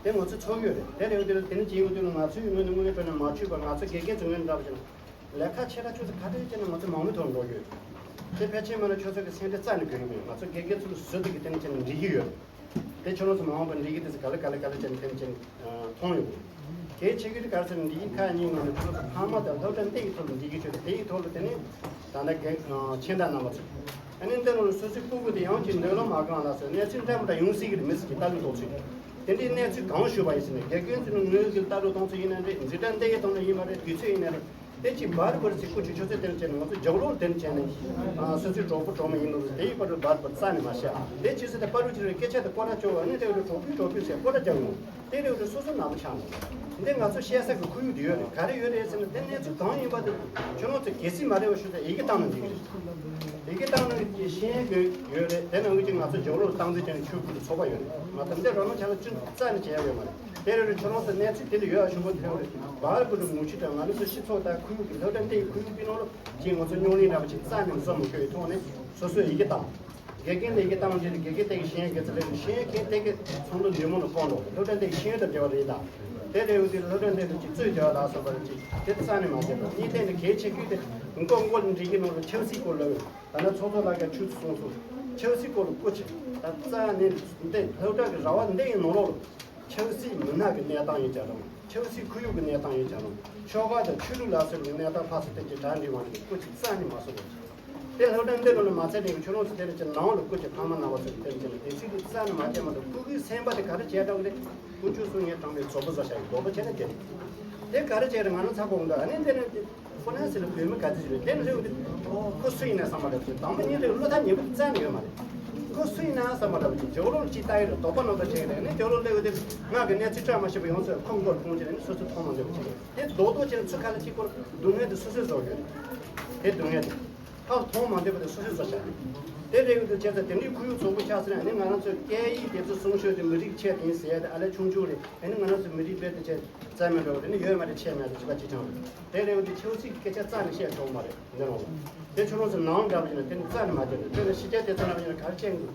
དེ་ང་ཚོ་ཚོར་གྱི་ཡོད་རེད། དེ་ལས་འོས་དེ་ལ་དེ་ནི་བྱེད་འོས་དེ་ལ་ང་ཚོའི་ངོས་ནས་དངོས་གནས་དྲང་གནས་མ་འཕྱུགས་པར་ང་ཚོ་དགེ་རྒན་ཚོའི་ངོས་ནས་འདྲ་པོ་བྱས་ན། ལས་ཀ་ཆེ་ཕྲ་ཆུང་ཚོ་ག་རེ་བྱས་ན་ང་ཚོ་མང་མོས་ཐོག་འགྲོ་གི་ཡོད། དེ་ཕལ་ཆེར་མ་ན་ཁྱོད་ཚོ་གི་སེམས་ཁྲལ་རྩ་ནས་དགོས་ཀྱི་མེད། ང་ཚོ་དགེ་རྒན་ཚོ་ལ་བཟོ་དེ་གི་དེ་ནི་བྱས་ནས་འགྲིག་གི་ཡོད། དེ་ཁྱོད་རང་ཚོ་མ་འོངས་པར་འགྲིག་གི་དེ་ཚོ་ག་ལེ་ག་ལེ་ག་ལེ་བྱས་ནས་དེ་ནི་བྱས་ནས་མཐོང་ཡོང་གི། གལ་ཆེ་གི་དེ་ག་རེ་ཟེར་ན། འདི་ཡི་ཁག་གཉིས་ནང་ནས་ཁྱོད་རང་ཚོ་ཕ་མ་དང་སློབ་གྲྭ་འདི་ཡི་ཐོག་ལ་འགྲིག་གི་ཆོད་དེ། དེ་ཡི་ཐོག་ལ་དེ་ནི་ད་ལྟ་རྒན་ཁྱིམ་བདག་རྣམ་པ་ཚོ་ཨ་ནི་འདི་ནང་ལ་སོ་སོའི་ཕྲུ་གུ་དེ་ཡང་ཅིག་འདོད་བློ་མ་བསྐང་ལ་སོགས་གནས་ཚུལ་འདྲ་མི་འདྲ་ཡོང་སྲིད་ཀྱི་རེད། མི་སྲིད་ཀྱི་ལྟ་ལུགས་རྡོག་ཚོད་དེ་འདྲའི་གནས་ཚུལ་གང་ཞུས་པ་ཡིན་ཟེར་ན། དགེ་རྒན་ཚོའི་ངོས་ཀྱི་ལྟ་གྲུབ་གཏོང་ཚུལ་ཡིན་ན་རེད། འཛིན་གྲྭ་འདི་ཡི་ཐོག་ནས་ཡིན་པ་རེད། དུས་ཚོད་ཡིན་ན་རེད། དེ་ཅིག་འབར་འབུར་ཅིག་ཀུ་ཅིག་ཆུ་ཚོད་དེར་བྱས་ནས་ང་ཚོ་རྒྱབ་ལོགས་དེར་བྱས་ནས་ཨ་སོ་སོའི་གྲོགས་པོ་གྲོགས་མོ་ཡིན་ནོ་དེ་ཡི་བར་དུ་འབར་འབུར་རྩ་ནས་མ་བཤད་ཨ། དེ་ཅི་ཟེར་ཏེ་པ་རུ་ཅི་རེད། སྐད་ཆ་དེ་སྐོར་ར་བཅོ་བ་ནི་དེ་རུ་གྲོགས་པོའི་གྲོགས་པོའི་ཟེར་སྐོར་ར་རྒྱག་ཡོང་། དེ་རེ་བ་རེ་སོ་སོ་ནག་པོ་ཆགས་འདུག་འདི་ང་ཚོ་བཤད་ས་གི་ཁོར་ཡུག་འདི་ཡོད་རེད། ག་རེ་ཡོད་རེད་ཟེར་ན། དེ་གནས་ཚུལ་གང་ཡིན་པ་དེ་ཁྱོད་རང་ཚོ་གལ་སྲིད་མ་རེད་པ་ཞུ་ཚེ་ཡི་གེ་བཏང་ན་འགྲིག་གི་རེད། ཡི་གེ་བཏང་ན་ཤེས་ཡོན་དགོས་ཡོད་རེད། དེ་ནང་གི་ཅིག་ང་ཚོ་ཇོ་རོར་སྟངས་འཛིན་བྱས་ནས་ཆོས་ཁུལ་དུ་ཚོགས་པ་ཡོད་རེད་མ་གཏོགས། འདི་རོ་ནང་ཆ་ལ་ཅུང་རྩ་ནས་བྱས་ཡོད་མ་རེད། དེ་རེ་རེ་ཁྱོད་རང་ཚོ་གནས་ཚུལ་དེ་འདྲ་ཡོད་ཨ་ཞུ་གོ། དེ་རེ་རེ་བར་དུ་ངོ་ཤེས་དང་ང་རང་ཚོ་སྤྱི་ཚོགས་དང་ཁོར་ཡུག་གི་སློབ་གྲྭ་འདིའི་ཁོར་ཡུག་འདི་ནང་ལ་ཅིག་ང་ཚོ་རྙོག་གླེང་འདྲ་པོ་ཅིག་རྩ་ནས་བཟོ་མི་དགོས་པའི་ཐོག་ནས་སོ་སོས་ཡི་གེ་བཏང་། དགེ་རྒན་ལས་ཀྱི་བཏང་རྗེས་དགེ་རྒན་དེ་གི་ཤེས་ཡོན་དགེ་རྩ་ལས་ཀྱི་ཤེས་ཡོན་མཁན་དེ་གི་ཚོགས་འདུ་ལས་མོ་ལ་བསྐོང་རོགས། སློབ་གྲྭ་འདི་ཤེས་ཡོན་དང་འབྲེལ་བ་རེད་དང་། དེ་རེད་འོ་དེ་སློབ་གྲྭ་འདི་ལ་ཅིག་རྩོད་རྒྱག་ལ་སོགས་པ་ཅིག་དེ་རྩ་ནས་མ་བྱེད་པར། གཉིས་ཐད་ནས་གལ་ཆེ་ཤོས་དེ་མགོ་མགོ་ལ་འགྲིག་གི་ནང་ལ་ཆབ་སྲིད་སྐོར་ལ་ད་ནི་ཚོགས་གཙོ་ལགས་ཀྱིས་ཆུ་ཚོད་གསུངས་སོང་། ཆབ་སྲིད་སྐོར་ལ་སྐུ་ཆེ་ད་རྩ་ནས་འདི་སློབ་གྲྭ་གི་ར་བ་འདི་ཡི་ནང་ལོགས་ལ་ཆབ་སྲིད་མི་སྣ་གི་གནས་སྟངས་ཡིན་ཀྱང་རུང་། ཆབ་སྲིད་ཁོར་ཡུག་གི་གནས་སྟངས་ཡིན་ཀྱང་རུང་། ཆོལ་ཁ་དང་ཆོས་ལུགས་ལ་སོགས་པའི་གནས་སྟངས་ཕར་ཚུར་བསྟན་གྱི་གྲ་འགྲིག་མ་འགྲིག་སྐུ་ཅིག་རྩ་ནས་མ་གསུང་རོགས་གྱིས། དེ་སློབ་གྲྭ་འདི་ལོ་ལ་མ་ཚད་དེ་ཁྱོད་རང་ཚོ་དེ་ལ་ཅིག་ནང་ལ་སྐུ་ཅིག་ཕ་མ་རྣམ་པ་ཚོ་གི་དེ་ལ་ཅིག་ལ་དེ་ཚིག་གི་རྩ་ནས་མ་བྱས་མ་གཏོགས། ཕྲུ་གུའི་སེམས་པ་དེ་ག་རེ་བྱས་དྲགས་རེད། ཀུ་ཅོ་སུ་ངས་དྲང་པའི་བཟོ་པོ་བཟོ་བྱ་ཡི་རྡོག་པོ་བྱས་ན་དེ་རེད། དེ་ག་རེ་བྱས་རེད། ང་རང་ཚ་གོང་དུ་ཨ་ནི་འདི་ནས་དེ་ཁོ་ན་ཟེར་ན་བོད་མི་ག་ཚོད་ཅིག་རེད། དེ་ལ་ལེའུ་དེ་ཁོ་སུ་ཡིན་ན་བསམ་པ་འདྲ་པོ་ཅིག་དང་པོ་ཉིད་དེ་བློ་ཐག་ཉེ་པོ་རྩ་ནས་ཡོད་མ་རེད། ཁོ་སུ་ཡིན་ན་བསམ་པ་འདྲ་པོ་ཅིག་ཇོ་རོར་ཅིག་ལྟ་ཡི་རེད། རྡོག་པ་ནང་དུ་བྱས་རེད། ཨ་ནི་ཇོ་རོ་ལེའུ་དེ་ང་གི་གནས་ཚུལ་བཀྲ་མ་ཤིས་པ་ཡོང་ཚེ་ཁོ་མགོར་སྤུངས་བྱས་ནས་སོ་སོ་མཐོང་མ་འདོད་པ་བྱས་རེད། དེ་རྡོག་རྡོག་བྱས་ནས་ཚུར་ཁ་ལ་གཅིག་པོར་སྡུག་བསྔལ་དེ་སོ་སོས་བཟོ་ཡོད་རེད། དེ་སྡུག་བསྔལ་དེ། ཕར་མཐོང་མ་འདོད་པ་དེ་སོ་སོས་བཟོ་བྱ་རེད། དེ་རེད་འོ་དེ་བྱས་ཙང་དེ་འདྲའི་ཁོར་ཡུག་བཟང་པོ་ཆགས་ཟེར་ན། ཨ་ནི་ང་རང་ཚོའི་སྐད་ཡིག་དེ་ཚོ་སྲུང་སྐྱོབ་དེ་མི་རིགས་ཆེད་དུ་ཡིན་ཟེར་ཡ་དེ་ཨ་ལས་ཆུང་ཆུང་རེད། ཨ་ནི་ང་རང་ཚོ་མི་རིགས་རྦད་དེ་བྱས་རྩ་མེད་འགྲོ་བ་དེ་ནི་ཡོད་མ་རེད། ཆེ་མེད་རེད། བྱིས་པ་གཅིག་རྐྱང་རེད། དེ་རེད་འོ་དེ་ཆབ་སྲིད་ཀྱི་སྐད་ཆ་རྩ་ནས་བཤད་ཆོག་མ་རེད། འདི་རང་ལ་དེ་ཁྱོད་རང་ཚོ་ནང་འདྲ་པོ་ཡིན་ན་དེ་ནི་རྩ་ནས་མ་བྱེད་རེད། དེ་ནི་ཕྱི་རྒྱལ་དེ་ཚོ་ནང་ཡིན་ན་ག་རེ་བྱེད་འདུག་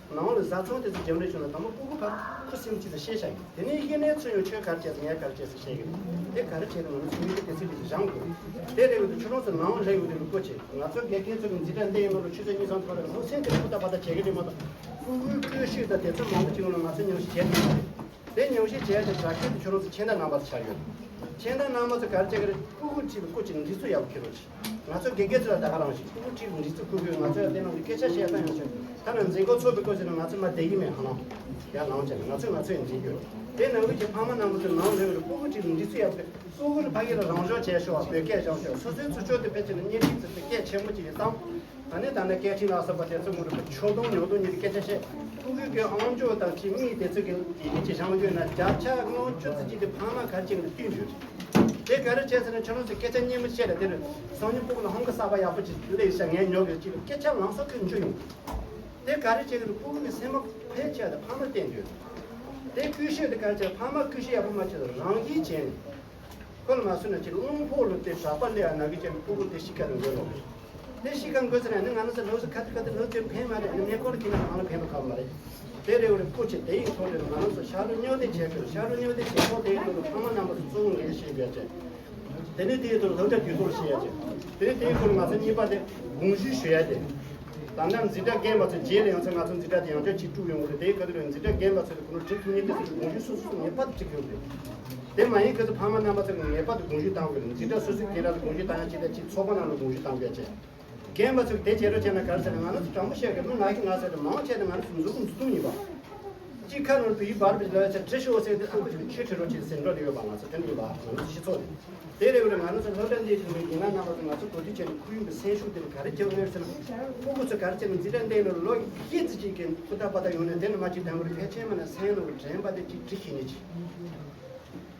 ནང་ལ་བཟའ་ཚང་དེ་ཚོ་རྒྱབ་འདྲེ་བྱུང་ན་དང་པོ་ཕྲུ་གུ་ཕར་ཁུ་སིམ་གཅིག་ལ་བཤད་བྱ་ཡིན། དེ་ནས་གཞི་ནས་ཚུར་ཡོང་ཁྱོད་ག་རེ་བྱས་སོང་ངས་ག་རེ་བྱས་སོང་བཤད་ཀྱི་རེད། དེ་ག་རེ་བྱས་ཏེ་ང་ཚོ་མི་གི་དེ་ཚོ་ལས་སྦྱང་དགོས། དེ་རེད་འོ་དེ་ཁྱོད་རང་ཚོ་ནང་རེད་འོ་དེ་ལ་སྐུ་མཁྱེན། ང་ཚོ་དགེ་རྒན་ཚོ་གི་འཛིན་གྲྭ་འདི་ཡིན་ནོ་ལ་ཆུ་ཚོད་གཉིས་གསུམ་ཐོག་ལ་ལྷུག་སེམས་དེ་ཕུ་ཐག་པ་ཐག་བྱེད་ཀྱི་རེད་མ་གཏོགས། ཕྲུ་གུའི་ཀུན་སྤྱོད་དང་དེ་ཚོ་མང་པོ་ཅིག་ཡོང་ན་ང་ཚོ་ཉམས་ཞིབ་བྱས་ཏེ། དེ་ཉམས་ཞིབ་བྱས་ཏེ་དྲ་རྒྱ་དེ་ཁྱོད་རང་ཚོ་མཁྱེན་རྟ་རྣམ་པ་ཚོ་ཆགས་ཡོད། མཁྱེན་རྟ་རྣམ་པ་ཚོ་ག་རེ་བྱེད་ཀྱི་རེད། ཕྲུ་གུ་ཁྲིད་པའི་སྐོར་གྱི་འདི་ཚོ་ཡག་པོ་ཁྱེར་རོགས་གྱིས། ང་ཚོ་དགེ་རྒན་ཚོ་ལ་ད་ག་རང་བཞིན་ཕྲུ་གུ་ཁྲིད་པའི་འདི་ཚོ་ཁུར་དགོས། ང་ཚོ་ལ་དེ་ནང་གི་སྐད་ཆ་བཤད་སྟངས་ཡང་བྱུང་། ད་ནང་འཛིན་སྐོར་ཚོགས་པའི་སྐོར་ཟེར་ན་ང་ཚོ་མ་བསྡད་ཀྱི་མེད། ཧ་ལམ་ཡར་ལངས་བྱས་ནས་ང་ཚོས་ང་ཚོ་ཡང་འཛིན་རྒྱུ་ཡོད། དེ་ནང་གི་ཕ་མ་རྣམ་པ་ཚོ་ནང་ལོགས་ལ་ཕྲུ་གུ་ཁྲིད་པའི་འདི་ཚོ་ཡག་པོ་ཕྲུ་གུ་ལ་ཕ་གི་ལ་རང་སྦྱོང་བྱས་ཤོག་བོད་སྐད་སྦྱང་ཤོག་སོ་སོའི་ཚུར་ཕྱོགས་དེ་ཕལ་ཆེར་ནི་བརྙན་འཕྲིན་ཚོ་དེ་སྐད་ཆེན་པོ་ཅིག་ཡིན་ཙང་། ཨ་ནི་ད་ནི་སྐད་འཕྲིན་ལ་སོགས་པ་དེ་ཚོ་ངོ་རུ་ཕར་ཆོག་དུང་ཉོག་དུང་ཉིད་ཀྱི་སྐད་ཆ་བཤད། ཕྲུ་གུའི་གི་ཨང་ཅོག་དང་ཅིག་མིག་དེ་ཚོ་གི་ཡི་གེ་ཅིག་བཞག་རྒྱུ་ན་བརྒྱ་ཆ་ལྔ་བཅུ་ཙམ་ཅིག་དེ་ཕ་མ་ག་རེ་བྱེད་ཀྱི་འདུག་བསྟུན་རྒྱུ་རེད། དེ་ག་རེ་བྱས་ཟེར་ན་ཁྱོད་རང་ཚོ་སྐད་ཆ་སྙན་མོ་བཤད་ལ་དེ་རུ་སང་ཉིན་ཕྲུ་གུ་ལ་ཧང་གི་གསར་པ་ཡག་པོ་ཅིག་སླེབས་ཤག་ངས་ཉོ་གི་ཅིག་སྐད་ཆ་ལང་སོགས་ཁྱོད་འཇུ་ཡོང་། དེ་ག་རེ་བྱེད་ཀྱི་འདུག་ཕྲུ་གུ་གི་སེམས་པ་ཕལ་ཆེར་དེ་ཕ་མར་བརྟེན་རྒྱུ་རེད། དེ་ཀུན་སྤྱོད་དེ་ག་རེ་བྱས་ཕ་མ་ཀུན་སྤྱོད་ཡག་པོ་མ་བྱས་ལ་རང་བཞིན་བྱས་ནས། ཁོ་ལ་མ་སུ་ན་ཅིག་རླུང་ཕོག་ལ་དེ་ཞགས་པ་ལས་ཨ་ན་གི་ཅན་ཕྲུ་གུ་དེ་ཤི་ཁ་རུ་འགོས་ལོ། དེ་ཤི་ཁ་འགོས་ཟེར་ན་ནི་ང་རང་ཚོ་ལོ་སུ་ཁ་ཐུ་ཁ་ཐུ་ལོ་ཅན་ཕན་མ་རེད། ནི་མེ་འཁོར་ལ་ཁྱི་ན་ཁང་ལ་ཕན་པ་ཁག་མ་རེད། དེ་རེ་བ་རེ་སྐུ་ཆེ་དེ་ཡི་ཐོག་ལ་ང་རང་ཚོ་ཤ་རུ་སྨྱོ་དེ་བྱས་ཁུལ་ཤ་རུ་སྨྱོ་དེ་བྱས་ཁོ་དེ་ཡི་ཐོག་ལ་ཕ་མ་རྣམ་པ་ཚོ་གཙོ་བོ་ངས་ཤེས་པའི་ཅན། དེ་ནས་དེའི་ཐོག་སློབ་གྲྭ་དུས་ཐོག་ལ་བཤད་ཡ་ཅན། དེ་ནས་དེའི་ཐོག་ལ་ང་ཚོ་གཉིས་པ་དེ་དགོངས་ཞུ་ཞུ་ཡ་དེ། ད་ལྟ་འཛིན་གྲྭ་རྒན་པ་ཚོ་རྗེས་ལ་ཡང་ཚེ་ང་ཚོ་འཛིན་གྲྭ་དེ་ཡང་བསྐྱར་གཅིག་དཀྲུག་ཡོང་གི་རེད། དེའི་ཁ་ཐུག་ལ་འཛིན་གྲྭ་རྒན་པ་ཚོ་དེ་ཁོ་ནོ་ཁྲིད་ཐུབ་མཁན་དེ་ཚོ་དགོངས་ཞུ་སོ་སོ་ངེས་པར་དུ་ཁྲིད་ཀྱི་ཡོད་རེད། དེ་མ་ཡིན་ཁ་ཚོ་ཕ་མ་རྣམ་པ་ཚོ་གི་ངེས་པར་དུ་དགོངས་ཞུ་བཏང་དགོས་རེད། འཛིན་གྲྭ་སོ་སོའི་སྒེར་ར་ལ་དགོངས་ཞུ་བཏང་ཡ་གཅིག་དང་གཅིག་ཚོགས་པ་ནང་ལ་དགོངས་ཞུ་བཏང་དགོས་ཡ་བྱས། རྒན་པ་ཚོས་དེ་བྱེད་རོགས་བྱས་ན་ག་རེ་ཟེར་ན། ང་རང་ཚོ་དྲང་པོ་བཤད་དགོས། མི་ང་གིས་ང་ཟེར་ཏེ་མང་ཆེ་ནི་ང་རང་ཚོ་མཛུབ་གུ་མཛུབ་ཐུང་ཡིན་པ། གཅིག་ཁ་ནང་བོད་ཡིག་འབར་བའི་ལོ་ཡ་ཆ་བྲི་ཤོག་ཟེར་ཏེ་ཨ་ཁུ་ཚོས་ཆོས་ཁྲིད་རོགས་བྱེད་ཟེར་འགྲོ་ལེ་ཡོད་པ། ང་ཚོ་དེ་འདྲ་ཡིན་པ། ང་ཚོ་སྤྱི་ཚོགས་དེ། དེ་རེ་བ་རེ་ང་རང་ཚོ་སློབ་གྲྭ་འདིའི་ཁྲོད་ནས་ཡིན་ན་རྣམ་པ་ཚོ་ང་ཚོ་གོ་སྒྲིག་བྱས་ནས་ཁོར་ཡུག་གི་སེམས་ཤུགས་དེ་ནི་ག་རེ་རྒྱག་དགོས་ཟེར་ན། ཕྲུ་གུ་ཚོ་ག་རེ་བྱས་ནས་འཛིན་གྲྭ་འདིའི་ནང་ལོ་བཞི་ཙམ་ཅིག་གི་ཧུར་ཐག་པ་ཐག་ཡོང་ནས་དེ་ནི་མ་གཅིག་དང་པོར་ཕལ་ཆེར་མ་ན་སེམས་ནང་དྲན་པ་དེ་གཅིག་བྲི་ཤེས་ནི་ཅིག་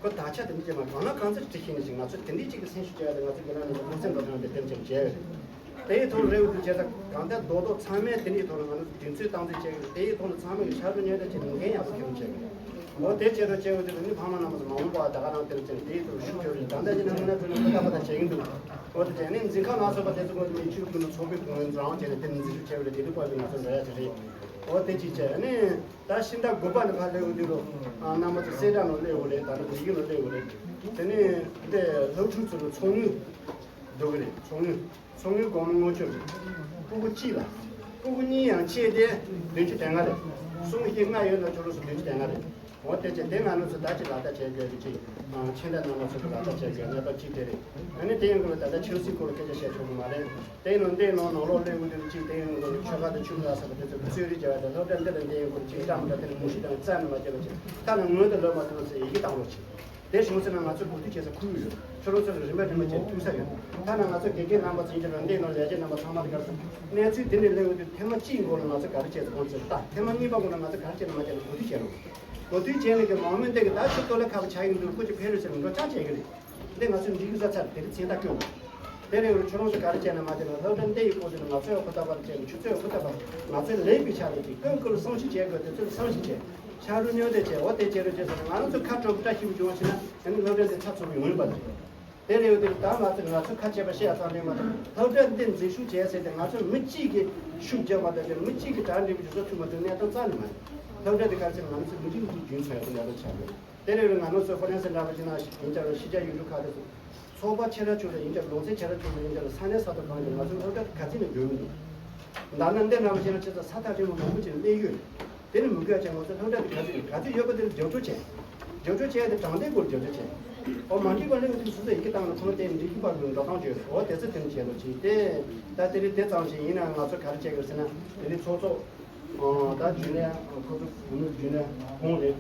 ཁོ་དག་ཆ་དེ་འདྲ་ཅིག་མ་གང་ལ་གང་འཚམ་བྲི་ཤེས་ནི་ཅིག་ང་ཚོ་དེ་འདྲའི་ཅིག་གི་སེམས་ཤུགས་བྱས་ཏེ་ང་ཚོ་རྒན་ལགས་ནས་སློབ་ཚན་འགྲོ་སྟངས་དེ་དེ་འདྲ་ཅིག་བྱས་ཡོད་རེད། དེའི་ཐོག་རེ་བ་དེ་བྱས་ཙང་གང་ལྟར་རྡོག་རྡོག་ཚང་མས་དེ་འདྲའི་ཐོག་ལ་ང་ཚོ་དུས་ཚོད་བཏང་ཚད་བྱས་ཡོད་རེད། དེའི་ཐོག་ལ་ཚང་མས་ཕྱག་རོགས་ཉོས་ཏེ་ཅིག་ལས་འགན་ཡག་པོ་འཁྱེར་བྱས་ཡོད་རེད། འོ་དེ་བྱས་རོགས་བྱས་ཡོད་དེ་ནི་ཕ་མ་རྣམ་པ་ཚོ་མ་འོངས་པ་ད་ག་རང་དེར་ཅིག་དེའི་ཐོག་ཤུགས་རྒྱབ་རེད། ད་ལྟ་ཡིན་ན་ང་ཚོ་ནས་ཕུ་ད་ཕ་ད་བྱེད་ཀྱི་འདུག་འོ་དེ་བྱས་ནས་འཛིན་ཁང་ལ་སོགས་པ་དེ་ཚོ་གོ་དེ་ནས་ཆུ་ཀུན་ཏུ་ཚོགས་པའི་གོང་རིམ་རང་བྱས་ནས་དེ་ནས་འཛིན་ཞུ་བྱས་པ་རེད། དེ་འདྲ་བར་དུ་ང་ཚོ་འགྲོ་ཡ་དེ་རེད། འོ་དེ་ཅིག་བྱས་ནས་ད་ཕྱི་ཟླ་དགུ་པ་ནས་ཕར་སླེབས་ཡོང་དུས་ལོ་རྣམ་པ་ཚོ་གསལ་བསྒྲགས་ནང་སླེབས་ཡོད་རེད། ད་ལྟ་བོད་ཡིག་ནང་སླེབས་ཡོད་རེད། དེ་ནས་འདི་སློབ་ཕྲུག་ཚོ་ལ་ཚོགས་དངུལ་འགྲོ་གི་རེད། ཚོགས་དངུལ་ཚོགས་དངུལ་སྒོར་མོ་དངུལ་ཆུ་རེད། སྤུ་གུ་གཅིག་ལ། སྤུ་གུ་གཉིས་ཡང་ཆེ་དེ་བདུན་ཅུ་དོན་ལྔ་རེད། གསུམ་བཞི་ལྔ་ཡོད་ན་ཁྱོད་རང་ཚོ་བདུན་ཅུ་དོན་ལྔ་རེད། འོ་དེ་བྱས་དེ་ང་རང་ཚོ་ད་ཅི་ལག་བསྟར་བྱེད་དགོས་ཀྱི་ཅིག་ཁྱེད་འདྲ་རྣམ་པ་ཚོ་གི་ལག་བསྟར་བྱེད་དགོས་གནས་སྟངས་གཅིག་དེ་རེད། ཨ་ནི་དེ་ཡིན་དགོས་ལ་ད་ལྟ་ཆབ་སྲིད་སྐོར་སྐད་ཆ་བཤད་ཆོག་གི་མ་རེད། དེ་ཡིན་ནོ་འདི་ཡིན་ནོ་ནང་ལོགས་སླེབས་དགོས་དུས་ཅིག་དེ་ཡིན་དགོས་ཆོལ་ཁ་དང་ཆོས་ལུགས་ལ་སོགས་པ་དེ་ཚོ་གི་རྩོད་རིགས་བྱས་པ་དང་སློབ་གྲྭ་འདི་ལ་འདི་ཡིན་དགོས་ཅིག་འདྲ་མི་འདྲ་དེ་ནི་མུ་བཞི་དང་རྩ་ནས་མ་བྱས་པ་ཅིག་ཐ་ན་ངོས་དང་ལོབས་མ་ཐུབ་ཟེར་ཡི་གེ་བཏང་རོགས་ཅིག་དེ་བྱུང་ཟེར་ན་ང་ཚོ་གོ་ཐོས་བྱེད་ས་ཁུར་ཡོད། ཁྱོད་རང་ཚོ་ལ་རིམ་པ་རིམ་པ་བྱས་ཐུག་ས་ཡོད། ཐ་ན་ང་ཚོ་དགེ་རྒན་རྣམ་པ་ཚོ་ཡིན་གྱི་རེད། འདི་ནང་ལས་བྱེད་རྣམ་པ་ཚང་མ་དེ་གར་སོང་། གནས་ཚུལ་འདི་ནས་སླེབས་ཡོང་དུས་ཐེངས་མ་གཅིག་འགོར་ལ་ང་ཚོ་ག་རེ་བྱས་ཚེ་ཁོང་ཚོས་ལྟ། ཐེངས་མ་གཉིས་པ་འགོར་ལ་ང་ཚོ་ག་རེ་བྱས་ན་མ་བྱས་ན་གོ་ཐོས་བྱས་རོགས། གོ་ཐོས་བྱས་ནས་ཀྱི་མང་མོས་འདི་གི་ད་ཁྱོད་སྟོད་ལ་ཁ་པ་ཆགས་ཡིན་འདུག་ཁོ་ཅིག་ཕེབས་རོགས་ཟེར་ནས་འགྲོ་ཆགས་བྱས་ཀྱི་རེད། འདི་ང་ཚོས་འགྲིག་གི་ས་ཚར་དེ་རིང་མཚན་རྟགས་བསྐྱོན་དགོས། དེ་རེ་བར་ཁྱོད་རང་ཚོ་ག་རེ་བྱས་ན་མ་བྱས་ན་སློབ་གྲྭ་འདི་ཡི་སྐོར་དེ་ནི་ང་ཚོས་ཧུར་ཐག་པར་བྱས་ནས་ཆུ་ཚོད་ཧུར་ཐག་པར་ང་ཚོས་ལས་པའི་ཆ་ལ་ཅིག་ཀུན་ཀུན་ལ་བསམ་ཤེས་བྱེད་དགོས། དེ་ཚོ་ལ་བསམ་ཤེས་བྱེད། ཆ་རུ་སྨྱོ་དེ་བྱས་འོ་དེ་བྱེད་རོགས་བྱེད་ཟེར་ན་ང་རང་ཚོ་ཁ་དྲོ་པོ་བཀྲ་ཤིས་པོ་བྱུང་བ་ཕྱིན་ན་ཨ་ནི་སློབ་གྲྭ་འདི་ཚགས་ཚུད་པོ་ཡོང་ཡིན་པ་རེད། དེ་རེ་བ་དེ་ད་ང་ཚོ་ང་ཚོ་ཁ་བྱས་པ་བཤད་ཡ་ཙམ་རེད་མ་གཏོགས་སློབ་གྲྭ་འདི་འཛིན་ཤུགས་བྱས་ཟེར་ཏེ་ང་ཚོ་མི་གཅིག་གིས་ཤུགས་རྒྱབ་པ་དང་མི་གཅིག་གིས་གྲ་འགྲིག་པོ་ཅིག་བཟོ་ཐུབ་མ་ཐུབ་གནས་སྟངས་རྩ་ནས་མ་རེད། སློབ་གྲྭ་འདི་ག་རེ་ཟེར་ན་ང་ཚོ་མི་རིགས་འདི་རྒྱུན་འཚོ་ཡ་དེ་གནས་སྟངས་ཆགས་ཡོད། དེ་རེ་བ་ང་རང་ཚོ་ཧྥ་རན་སི་འདྲ་པོ་ཅིག་ན་ཡིན་ཀྱང་རེད། ཕྱི་རྒྱལ་ཡུལ་གྲུ་ཁག་དེ་ཚོ་ཚོགས་པ་ཆེ་ར་ཆུང་ར་ཡིན་ཀྱང་ལུང་ཚན་ཆེ་ར་ཆུང་ར་ཡིན་ཀྱང་ས་གནས་ས་ཐོག་གང་ཡིན་ཀྱང་ང་ཚོའི་སློབ་གྲྭ་ག་ཚོད་ནས་འགྲོ་གི་འདུག་ད་ནི་འདི་འདྲ་པོ་བྱས་ན་ཆེ་ས་ས་ཐག་རིང་པོ་མང་པོ་ཅིག་སླེབས་ཡོད། དེ་ནི་མི་དགོས་ཀྱང་ང་ཚོའི་སློབ་གྲྭ་དེ་ག་ཚོད་ཡོད་ག་ཚོད་ཡོད་པ་དེ་ལ་རྒྱབ་སྐྱོར་བྱས། རྒྱབ་སྐྱོར་བྱས་ཏེ་དྲང་བདེན་སྐོར་རྒྱབ་སྐྱོར་བྱས། ཨོ་མ་འགྲིག་པ་སླེབས་དུས་སོ་སོ་ཡི་གེ་བཏང་ནས་ཁོང་དེ་འགྲིག་གི་པར་ལ་འགྲོ་སྟངས་བྱོས། ཨོ་དེ་ཚོ་དེ་ནི་བྱས་ལོ་ཅིག་དེ་ད་དེ་རིང་དེ་ཙམ་ཞིག་ཡིན་ན་ང་ཚོ་ག་རེ་བྱས་དགོས་ཟེར་ན་དེ་རིང་ཚོགས་གཙོ་ད་རྒྱུན་ལས་ཁོ་ཚོ་བུ་མོ་རྒྱུན་ལས་ཁོང་རེད།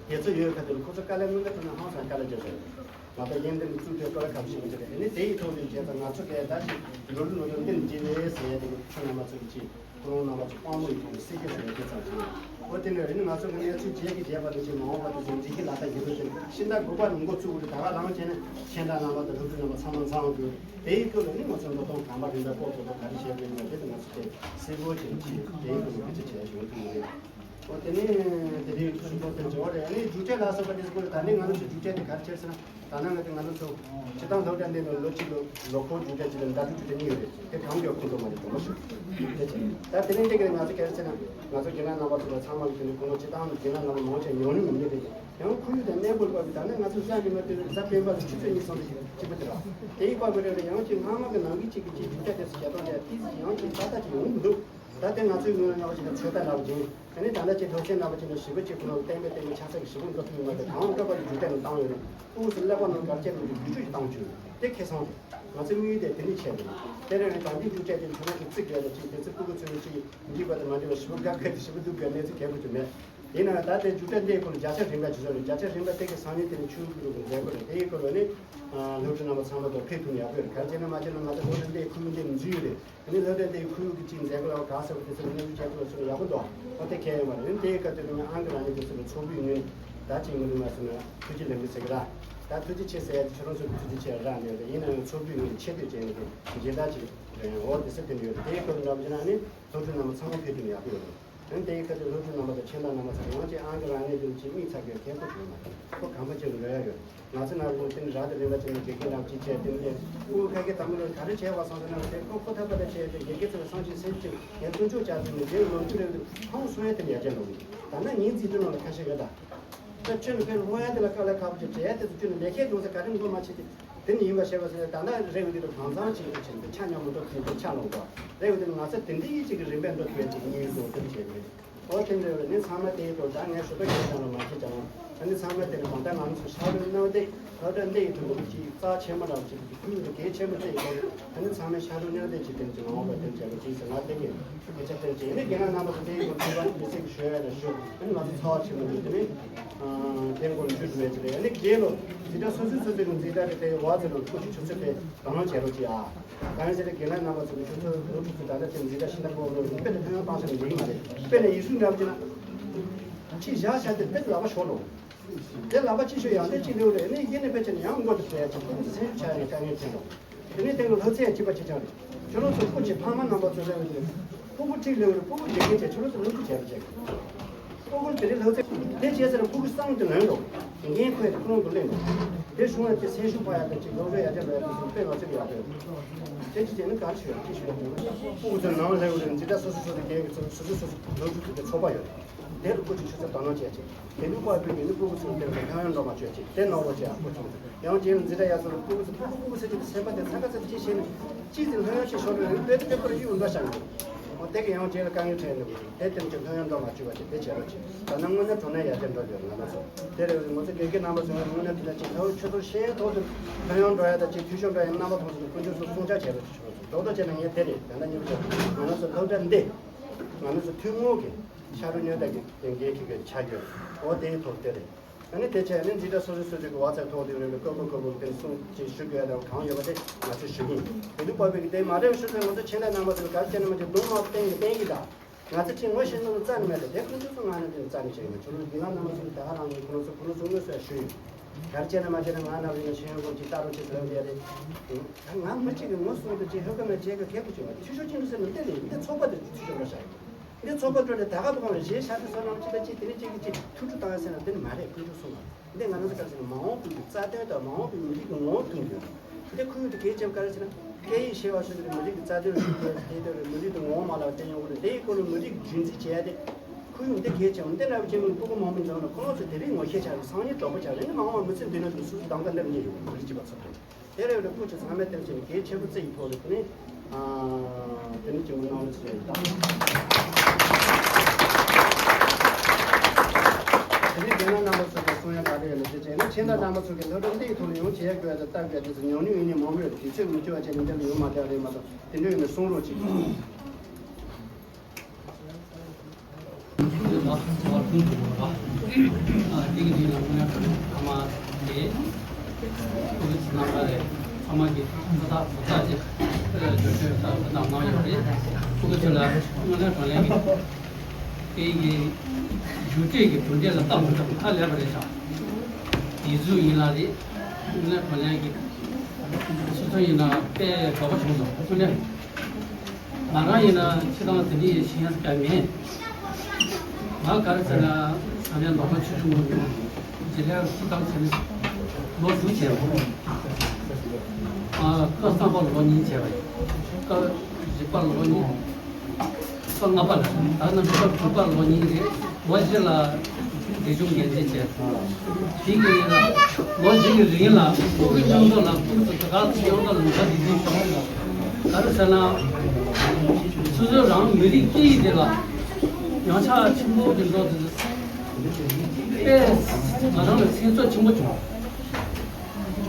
དེ་ཚོ་ཡོད་ཁ་དེ་ལ་ཁོ་ཚོ་དཀའ་ལས་མི་འདྲ་ཐོན་ན་ཧང་སང་དཀའ་ལས་རྒྱབ་ས་ཡོད། ང་ཚོ་ཡིན་དེ་ནི་བཙུགས་ཏེ་སྐོར་ཁ་ཞིག་ཡིན་གྱི་རེད། ཨ་ནི་དེ་ཡི་ཐོག་ནས་བྱས་ཙང་ང་ཚོ་གས་ད་ཅིག་འགྲོ་རུ་ལོ་རུ་འདི་འདི་རེད་ཟེར་ཡ་དེ་ཁྱོད་རྣམ་པ་ཚོ་གི་ཅིག་ཁོ་རང་རྣམ་པ་ཚོ་དཔང་པོ་ཡི་ཐོག་ནས་སེམས་ཁྲལ་ཟེར་ཡ་དེ་ཙམ་ཞིག་ཡིན། ཨོ་དེ་ནས་ཨ་ནི་ང་ཚོ་གི་གནས་ཚུལ་རྗེས་ཀྱི་རྗེས་པ་དེ་ཅིག་མ་འོངས་པ་དེ་ཅིག་འགྲིག་གི་ལག་བསྟར་བྱེད་དགོས་ཅིག་ཕྱི་ཟླ་དགུ་པ་ནས་འགོ་བཙུགས་རུ་ད་ག་རང་བྱས་ནས་ཁྱེད་འདྲ་རྣམ་པ་དང་སློབ་ཕྲུག་རྣམ་པ་ཚང་མ་ཚང་དགོས། དེ་ཡི་ཐོག་ལ་ནི་ང་ཚོ་མདོ་སྟོང་གམ་པ་རིམ་པ་སྐོར་ཐོག་ཏུ་ག་རེ་བྱས་དགོས་ཡིན་པ་དེ་དེ་ང་ཚོ་དེ་གསལ་པོ་བྱས་ནས་ཅིག་དེ་ཡི་ཐོག་ལ་སྐད་ཆ་བྱས་བྱུང་ཐུབ་ཡོད། ཨོ་དེ་ནས་དེ་རིང་ཤུགས་ཐོག་ཏུ་འབྱོར་བ་རེད། ཨ་ནི་རྒྱུགས་སྤྲོད་ལ་སོགས་པ་དེ་ཚོ་ད་ནི་ང་རང་ཚོ་རྒྱུགས་སྤྲོད་དེ་ག་རེ་བྱས་ཟེར་ན། ད་ནང་ང་ཚོ་ང་ཚོ་ཚོ་སྤྱི་བཏང་སློབ་གྲྭ་འདི་ནང་ལོ་གཅིག་ལོ་ལོ་འཁོར་རྒྱུགས་སྤྲོད་གཅིག་དང་ཟླ་དྲུག་རྒྱུགས་སྤྲོད་གཉིས་ཡོད་རེད། དེ་གང་མགྱོགས་ཁོང་ཚོ་མ་རེད་གྲོང་པ་ཞིག་དེ་བྱས། ད་དེ་རིང་འདི་ག་རེ་ང་ཚོ་ག་རེ་ཟེར་ན་ང་ཚོ་རྒན་ལགས་རྣམ་པ་ཚོ་ལ་ཚང་མ་གི་དེ་ནི་ཁོང་ཚོ་སྤྱི་བཏང་རྒན་ལགས་རྣམ་པ་མང་ཆེ་ཉུང་ཉུང་ཡིན་གྱི་རེད། ཡང་ཁོར་ཡུག་དང་གནས་བབ་བར་གྱི་ད་ནི་ང་ཚོ་གཟའ་ཉི་མ་དེ་གཟའ་སྤེན་པ་ལ་ཆུ་ཚོད་གཉིས་གསུམ་དེ་གཅིག་པ་དེ་ར། དེ་ཡི་བར་གྱི་རེ་རེ་ཡང་གཅིག་སྔ་མ་གི་ནང་གི་གཅིག་གི་གཅིག་རྒྱུགས་སྤྲོད་དེ་ཚོ་བྱེད་སྟངས་དེ་ཏིས་ཡང་གཅིག་ཏག་ཏག་ཅིག་ཡོང་གི་འདུག་ད་ལྟའི་ང་ཚོའི་ངོས་ནས་ང་བ་ཅིག་ལ་ཚོད་ལྟ་འདྲ་བ་བྱིན། ཨ་ནི་ད་ལྟ་ཅིག་སློབ་ཚན་འདྲ་བ་ཅིག་ལ་ཞིབ་པོ་ཅིག་ཁོ་ན་བསྟན་པའི་སྟེང་ནས་ཆ་ཚང་གི་ཞིབ་པོ་འགྲོ་ཐུབ་ཡོད་མ་རེད། གང་འགྲོ་བ་ལ་རྒྱུ་དེ་ནས་བཏང་ཡོད་རེད། ཨུ་སུ་ཀླད་པ་ནང་གར་བཅད་མི་འདུག་རྒྱུ་ཆུ་ཞིག་བཏང་བཅུག་དེ་ཁེ་བཟང་རེད། ང་ཚོའི་དམིགས་ཡུལ་དེ་དེ་འདྲ་བྱས་ཏེ་རེད། དེ་རེ་རེ་དང་དེ་རྒྱུ་བཅད་དེ་ཁྱོད་རང་གི་རྩིག་རེད་ལ་ཅིག་དེ་ཚོ་ཕྲུ་གུ་ཚོས་ཅིག་འདི་བ་དེ་མ་འདི་བ་ཞིབ་པོ་དགའ་དགའ་དེ་ཞིབ་པོ་སྡུག་དགའ་གནས་ཚུལ་གལ་པོ་ཅིག་མེད། ཡིན་ནའང་ད་ལྟའི་རྒྱུ་ཆ་འདིའི་སྐོར་ལ་བརྒྱ་ཆ་རིམ་པ་ཇི་བཟོ་རེད། བརྒྱ་ཆ་རིམ་པ་དེ་གི་སང་ཉིན་དེ་ནས་ཆུ་བུ་རུ་གི་མཛད་སྒོ་རེད། དེའི་སྐོར་ལ་ནི་སློབ་ཕྲུག་རྣམ་པ་ཚང་མ་དང་ཕེབས་ཐུབ་ན་ཡག་པོ་རེད། ག་རེ་བྱས་ན་མ་བྱས་ན་ང་ཚོ་སློབ་གྲྭ་འདིའི་ཁུལ་མི་འདི་ནས་འཛུལ་ཡོད་རེད། དེ་ནས་སློབ་གྲྭ་འདིའི་ཁུལ་གྱི་ཅིག་མཛད་སྒོ་ལ་གང་ཟེར་བ་དེ་ཚོ་གནས་ཚུལ་བྱས་ཐུབ་པ་སོང་ན་ཡག་པོ་འདུག་ཨོ་དེ་གལ་ཡོད་མ་རེད། དེའི་སྐབས་དེ་ནས་ཨང་ཀི་རང་ཉིད་དེ་ཚོ་ལ་ཚོགས་པའི་ངོས་ནས་ད་ཅིག་ངོས་ནས་མ་སོང་ན་ཐུགས་རྗེ་ལེགས་འབུལ་ཟེར་གི་ར། ད་ཐུགས་རྗེ་ཆེ་ཟེར་ཡ་དེ་ཁྱོད་རང་ཚོ་ཐུགས་རྗེ་ཆེ་རག་འདི་ཡོད་རེད། ཡིན་ན་ཡང་ཚོགས་པའི་ངོས་ནས་ཆེ་བསྟོད་བྱས་ནས་དེ་མཇལ་དར་ཅིག་འོ་དེ་ཚོ་དེ་འདྲ་ཡོད་རེད། དེའི་སྐབས་འདྲ་པོ་བྱས་ན་ནི་སློབ་ཕྲུག་རྣམ་པ་ཚང་མ་ཕེབས་ཐུབ་ན་ཡག་པོ་ཡོད་རེད། ཨ་ནི་དེའི་ཁ་ཐུག་སློབ་ཕྲུག་རྣམ་པ་དང་ཁྱེད་རྣམ་པ་ཚོ་ཡང་ཅིག་ཨང་ཀི་རང་ཉིད་དུ་ཅིག་དམིགས་ཚར་དགོས་གལ་ཁོ་བྱུང་མ་རེད། ཁོ་གང་པ་ཅིག་ལ་འགྲོ་ཡ་ཡོད། ང་ཚོ་ནང་ལོ་དེ་ནི་ར་དང་རིམ་པ་ཅན་གྱི་དགེ་རྒན་རྣམས་ཅིག་བྱས་དེ་ནི་ཨུ་ཁ་སྐད་དང་པོ་ལ་ག་རེ་བྱས་པ་སོང་ཟེར་ན་དེ་ཁོ་ཁོ་ཐག་པ་ལ་བྱས་ཏེ་དགེ་རྒན་ཚོ་ལ་སང་ཕྱིན་སེམས་ཅིག་ངས་དཀོན་མཆོག་བཅར་ཚུལ་ནི་རྗེས་ལོ་རྒྱུས་རེད་འདུག་ཁོང་གསུང་ཡ་དེ་ནི་ཡར་རྒྱས་ལོ་རྒྱུས་ད་ནི་ངའི་འཛིན་གྲྭ་ནང་ལ་ཁ་ཤས་ཡོད་ད། ད་ཁྱོད་ནི་དཔེ་སློང་ཡ་དེ་ལ་དཀའ་ལས་ཁག་པོ་ཅིག་བྲལ་ཡ་དེ་ཚོ་ཁྱོད་ནི་ལས་ཀའི་འགྲོ་ས་ག་རེ་འགྲོ་མ་བྱེད་དེ། དེ་ནི་ཡིན་པ་ཤེས་པ་ཟེར་ན་ད་ལྟ་རེ་བ་དེ་ལ་གང་ཚང་ཅིག་ཏུ་ཕྱིན་ཏེ་ཆ་མཉམ་མི་འགྲོ་ཕྱིན་ཏེ་ཆ་ལོངས་པ་རེ་བ་དེ་ལ་ང་ཚོ་དེ་འདྲའི་ཅིག་གི་རིམ་པས་འགྲོ་ཐུབ་ཡ་ཅིག་གཉིས་འགྲོ་ཐུབ་བྱས་ཡོད། ཨོ་དེ་འདྲ་བས་ནི་ཚང་མ་དེའི་ཐོག་ད་ངས་ཞུ་དགོས་ཀྱི་ཙམ་ལ་མ་ཤེས་ཀྱང་ ཨ་ནི་ཚང་མས་དེ་ནི་གང་ལྟར་ང་ཚོ་ཤར་ལྷོའི་གནའ་བདེ། ལྷོ་བྲག་གནས་ཀྱི་ཐོག་ལ་ཅིག་རྩ་ཆེན་པོ་རང་ཅིག་ཁུལ་དུ་གལ་ཆེན་པོ་བརྩི་ཡི་ཐོག་ཨ་ནི་ཚང་མས་ཤར་ལྷོའི་གནའ་བདེ་ཅིག་དེ་ནི་ཅིག་ངོ་བོ་དེ་ཅིག་ལ་ཅིག་ཟེར་ང་དེ་གི་སྐད་ཆ་དེ་ཅིག་ཨ་ནི་རྒན་ལགས་རྣམ་པ་ཚོ་དེ་ཡི་སྐོར་ཚོད་དཔག་མི་སྲིད་ཀྱི་ཞུ་ཡ་ལ་ཞུ། ཨ་ནི་ང་ཚོ་ཚ་བ་ཆེན་པོ་འདུག་དེ་ནི་དེ་སྐོར་འཇུ་དགོས་ཅིག་རེད། ཨ་ནི་རྗེས་ལ་འཛིན་གྲྭ་སོ་སོའི་སོ་སོའི་གི་འཛིན་གྲྭ་གི་དེ་བ་ཚོ་ལ་སྐུ་ཞིག་ཆུ་ཚོད་དེ་དང་བླངས་བྱེད་རོགས་ཅིག་ཨ། གང་ཡིན་ཟེར་ན་རྒན་ལགས་རྣམ་པ་ཚོ་གི་ཆུ་ཚོད་ལོ་དྲུག་ཅུ་ད་ལྟ་དེ་འཛིན་གྲྭ་ཤིང་རྟ་སྐོར་ལོ་དཔེ་ལ་ཐོན་ཡོང་བཏང་ས་ནས་འགྲིག་གི་མ་རེད། དཔེ་ལ་ཡིག་གཟུགས་འདྲ་པོ་ཅིག་ན་ཅིག་བཞག་བཞག་དེ་དཔེ་ལ་ལག་པ་ཤོར་ལོ། དེ་ལག་པ་ཅིག་ཤོར་ཡང་དེ་ཅིག་ལེའུ་རེད། ཨ་ནི་ཡིན་ནའི་ཕལ་ཆེར་ཡང་མགོ་དེ་ཟེར་ཡ་ཅིག་ཁོ་ཚོ་སེམས་ཤུགས་ཆག་ཡ་དཀའ་ངལ་ཐོན་ལོ། དེ་ནས་དེང་གི་ལྷ་ཚེ་ཡ་སྐྱིད་པ་ཅིག་ཆགས་རེད། ཁྱོད་རང་ཚོ་སྐུ་མཁྱེན་ཕ་མ་རྣམ་པ་ཚོ་ལ་ཡོད་དེ། ཕྲུ་གུ་ཁྲིད་ལེའུ་རེད། ཕྲུ་གུ་དགེ་རྒན་བྱས་ཁྱོད་རང་ཚོ་ལོ་རྒྱུས་བྱས་རེད་བྱས། ཕྲུ་གུ་དེ་རིང་ལྷ་ཚེ་དེ་བྱས་ཟེར་ཕྲུ་གུ་བསམ་དེ་ལོན་འགྲོ། འགན་ཁོས་དེ་ཁོ་རང་དུ་ལེན་འགྲོ། དེ་བྱུང་བ་དེ་སེམས་ཤུགས་སྤར་ཡ་དང་ཅིག་སློབ་གྲྭ་ཡར་རྒྱས་འགྲོ་ཡ་དེ་ཚོ་དཔེ་མ་ཚད་ཡག་པོ་ཡོད། དེ་ཅི་བྱས་ནི་ག་ཞུ་ཡ་ཅི་ཞུ་ཡ་དེ་ཕྲུ་གུ་ཚོ་ནང་ལེའུ་རེད། འཛིན་གྲྭ་སོ་སོ་སོ་སོའི་འགན་གི་ཚོ་སོ་སོ་སོ་སོ་ལོ་རྒྱུས་ཀྱི་ཚོགས་པ་ཡོད། དེ་ལ་སྐུ་མཁྱེན་ཆུ་ཚོད་དང་ལེན་བྱས་ཅིག་དེ་འདུག་པ་བོད་ཀྱི་ནི་སྤུ་གུ་ཚོ་དེར་ལྷོད་ཡངས་འགྲོ་མ་བཅོས་ཅིག་དེ་ནོར་བ་ཅིག་ཨ་ཁུ་ཆུང་ཡང་རྗེས་ལ་འཛིན་གྲྭ་ཡར་སོང་ལ་སྤུ་གུ་ཚོ་སྤུ་གུ་སྤུ་གུ་ཟེར་གྱི་སེམས་པ་དེ་ཚ་ཁ་ཚ་ཅིག་བྱས་ནས་ཅིག་ཅིག་ལྷོད་ཡངས་ཅིག་ཤོར་རེད། བོད་དེ་དེ་ཁོ་ར་ཡིད་འོང་འདྲ་ཤར་འགྲོ། འོ་དེ་གི་ཡང་རྗེས་ལ་དཀའ་ངལ་འཕྲད་ནས་དེ་དེར་ཅིག་ལྷོད་ཡངས་འགྲོ་མ་བཅུག་པ་ཅིག་དེ་བྱེད་རོགས་ཅིག་ད་ནང་དངོས་གནས་དྲང་གནས་ཡར་རྒྱས་འགྲོ་ཡོད་ང་རང་ཚོ་དེ་རེད། ང་ཚོ་དགེ་རྒན་རྣམ་པ་ཚོས་དངོས་གནས་དྲང་གནས་ཅིག་ལྷོད་ཆུ་ཚོད་ཤེས་ཐོག་ཏུ་ལྷོད་ཡངས་འགྲོ་ཡ་དང་ཅིག་འཐུས་ཤོར་འགྲོ་ཡ་རྣམ་པ་མཐོང་སོང་ན་དཀོན་མཆོག་གསུམ་སྲུང་བྱ་བྱེད་རོགས་ཅིག་ཞུ་རོགས་ཅིག་རྡོག་རྡོག་བྱས་ན་ངས་དེ་རེད། ད་ལྟ་ཉིན་མོ་ང་རང་ཚོ་སློབ་གྲྭ་འདི་ང་རང་ཚོ་ཐུན་མོང་གི་ཤར་ལྷོ་གནས་བདག་གི་འགན་འཁྱེར་མཁན་ཆགས་ཡོད། འོ་དེའི་ཐོག་དེ་རེད། ཨ་ནི་དེ་བྱས་ནས་འཛིན་གྲྭ་སོ་སོ་སོ་སོ་གི་བག་ཚ་ཐོག་དེ་རེད། བཀོད་པ་བཀོད་པ་དེ་གསུང་ཅིག་ཞུ་དགོས་དང་གང་ཡོད་པ་དེ་ང་ཚོས་ཞུ་གི་ཡིན། དེ་འདུག་པ་བོད་ཀྱི་དེ་མ་རེད་ཞུ་ཚེ་ང་ཚོ་ཆེད་ལས་རྣམ་པ་ཚོ་ག་རེ་བྱས་ན་མ་བྱས་རྡུང་མ་བཏང་ཡིན་བཏང་གི་ད། ང་ཚོ་ཁྲིད་ངོ་ཤེས་ནོར་རྩ་ནས་མེད་དེ་དེ་ཁོང་ཚོ་ཚོ་ང་ནས་དེ་རྩ་ནས་བྱས་ཡོད། ཁྱོད་རང་འདི་ང་རྣམ་པ་ཚོ་ད་ག་རང་ནས་ཁོང་ཚོ་ཁོང་ཚོ་ཚོ་ངོས་སུ་ཞུ་ཡོད། ག་རེ་བྱས་ན་མ་བྱས་ན་ང་རྣམ་རིགས་ན་ཤེས་ཡོན་སྐོར་ཅིག་ལྟ་རོགས་ཅིག་ཟེར་ཡོང་དེ་རེད། ད་ང་མི་གཅིག་གི་ངོ་སྲུང་དུ་ཅིག་ཧོ་ཀ་མ་བྱས་ཀ་ཁེ་པོ་བྱུང་བ་འཐུས་ཤོར་ཅན་དུ་ཟེར་ན་འདི་རེད། འདི་ཚོགས་པ་དེ་འཐུས་ཤོར་ལ་བཞག་ཡོད། འདི་ཚོགས་པ་སྤྲོད་ནས་ད་ག་བུ་གང་ལ་གཞས་ཤར་དུས་བསོད་ནམས་ཅི་ལ་ཅི་དེ་ནས་ཅིག་གི་ཅིག་ཐུགས་ཁྲོ་བཏང་ཡ་ཟེར་ན་དེ་ནི་མ་རེད། དཀོན་མཆོག་གསུམ་ལ་འདི་ང་རང་ཚོ་ག་ཟེར་ན་མ་འོངས་ཀུན་གྱི་རྩ་དོན་དང་མ་འོངས་ཀུན་མི་རིགས་ཀྱི་ངོ་བོ་མཐུན་དགོས། འདི་ཁོར་ཡུག་དེ་གལ་ཆེན་པོ་ག་རེ་ཟེར་ན་སྐད་ཡིག་ཤེས་པ་ཤེས་ཀྱི་རེད། མི་རིགས་ཀྱི་རྩ་དོན་ཤེས་ཀྱི་རེད། དེ་ལྟར་མི་རིགས་དེ་ངོ་བོ་མ་ལ་བརྟེན་ཡོང་གི་རེད། དེའི་སྐོར་ལ་མི་རིགས་རྒྱུན་འཛིན་བྱེད་ཡ་དེ་ཁོར་ཡུག་འདི་གལ་ཆེན་པོ། འདི་འདྲ་བའི་ཆེན་པོ་སྤུ་གུ་མང་པོ་འཛོམས་ན་ཁོ་རང་ཚོ་དེ་རིང་ངོ་ཤེས་ཆགས་རེད། སང་ཉིན་གྲོགས་པོ་ཆགས་རེད། ནི་མ་འོངས་པ་མི་ཚེ་འདི་ན་དུ་སུ་སུ་གདམ་ག་འདེམས་ཉེ་ཡོང་མི་རིགས་གཅིག་པ་ཚོ་རེད། དེ་རེད་བའི་སྐུ་མཁྱེན་ཚང་མས་བསྟན་བྱས་ནས་གལ་ཆེན་པོ་བརྩི་ཡི་ཐོག་ལ་དེ་ནས་དེ་ནས་ཅིག་མི་གནང་བ་ཞིག་རེད། དེ་ནས་རྒན་ལགས་རྣམ་པ་ཚོ་གིས་གསུང་ཡ་ག་རེ་ཡོད་ན་དེ་བྱས་ནས་ཁྱེད་རྣམ་པ་ཚོ་གིས་སློབ་གྲྭ་འདིའི་ཐོག་ལ་ཡོང་བྱེད་ཡ་དགོས་ཡ་དང་ལྟ་དགོས་ཡ་དེ་ཚོ་ཉམས་མྱོང་ཡོད་མཁན་མང་པོ་ཡོད། དུས་ཚོད་མི་འཁྱོལ་བ་བྱས་ནས་འདི་ལ་ཡོང་མ་བསྡད་རེད་མ་གཏོགས་དེ་འདྲ་ཡོད་ན་གསུང་རོགས་གྱིས། དེ་གི་དུས་ལ་དངོས་གནས་ཐ་མ་དེ་ཁོ་བོའི་རྣམ་པ་རེད། ཐ་མ་གི་ཐ་ཐ་ཐ་ཅིག་ལ་བརྗོད་བྱ་ད་ད་གནང་ཡོད་རེད། ཁོ་བོའི་ཚོ་ལ་དངོས་གནས་དྲང་གནས་ཀྱི་དེ་གི་རྒྱུ་འབྲས་ཀྱི་གྲུབ་འབྲས་ལ་བལྟ་མི་ཐུབ་ཧ་ལས་པ་རེད་ཤག་ཡིག་གཟུགས་ཡིན་ལ་རེད། དངོས་གནས་དྲང་གནས་ཀྱི་སོ་སོ་ཡིན་ན་དཔེ་དགའ་པོ་བྱུང་སོང་། དངོས་གནས། ང་རང་ཡིན་ན་ཁྱེད་རང་དེ་འདྲའི་ཞིག་ཡང་ཀྱང་མེད། ང་ག་རེ་ཟེར་ན་ས་གནས་ནོར་ལྷ་ཆོས་འབྱུང་ངོ་མ་རྗེས་ལས་སུ་དང་ཟེར་ནས་ལོ་དྲུག་བྱས་པ། ཨ་སྐབས་གསུམ་པ་ལོ་གཉིས་བྱས་པ་ཡིན། སྐབས་བཞི་པ་ལོ་གཉིས། སྐབས་ལྔ་པ་ལ་ད་ནང་སྐབས་དྲུག་པ་ལོ་གཉིས་རེད། ལོ་བཞི་ལ། དེ་བྱུང་འགན་འཛིན་བྱས། དེ་གི་ལོ་བཞི་གི་རིང་ལ་སྤུ་གུ་མཉམ་དུ་ལ་སྤུ་གུ་ཚོ་དགའ་ཚོ་མཉམ་དུ་ལ་ལུང་པ་འདི་འདི་བྱུང་། ག་རེ་ཟེར་ན། སོ་སོ་རང་མི་རིགས་སྐད་ཡིག་དེ་ལ་ཡོངས་ཁྱབ་ཆེན་པོ་གི་འགྲོ་དུས་དཔེ་ང་རང་ལ་སེམས་ཚོར་ཆེན་པོ་བྱུང་།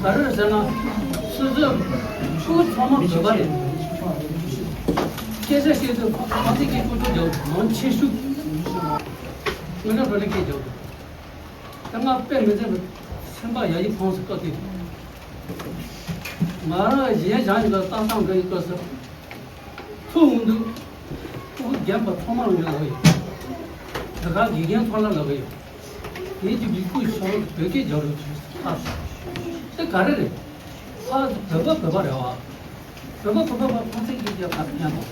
ག་རེ་ཟེར་ན། སོ་སོ་སྤུ་གུ་ཚང་མ་བོད་པ་རེད། སྐད་ཆ་བཤད་དུས་ཁོང་ཚོའི་སྐད་ཀོ་ཅོ་རྒྱག་མང་ཆེ་ཤོས། དངོས་གནས་བོད་ལ་སྐད་རྒྱག་དགོས། ད་ང་དཔེ་མི་སྲིད་པའི་སེམས་པ་ཡ་ཡི་ཕངས་སུ་བཀག་དུས། ང་རང་གཞན་སྦྱང་ཡི་ག་ལྟ་སྟངས་འགའ་ཡི་སྐབས་སུ། ཐུག་འོང་དུས། ཨོ་རྒན་པ་ཐོག་མར་ངས་ལབ་ཡོད། དེ་ག་དགེ་རྒན་ཐོག་ལ་ལབ་ཡོད། ངས་ཀྱི་མི་སྐུ་ཞབས་བོད་སྐད་རྒྱག་རོགས་བྱོས་ཨ། དེ་ག་རེ་རེད། ཨ་བོད་པ་བོད་པ་རེད་བ། བོད་པ་བོད་པ་བ་ཁོང་ཚོའི་སྐད་ཀྱི་བར་ཉན་དང་།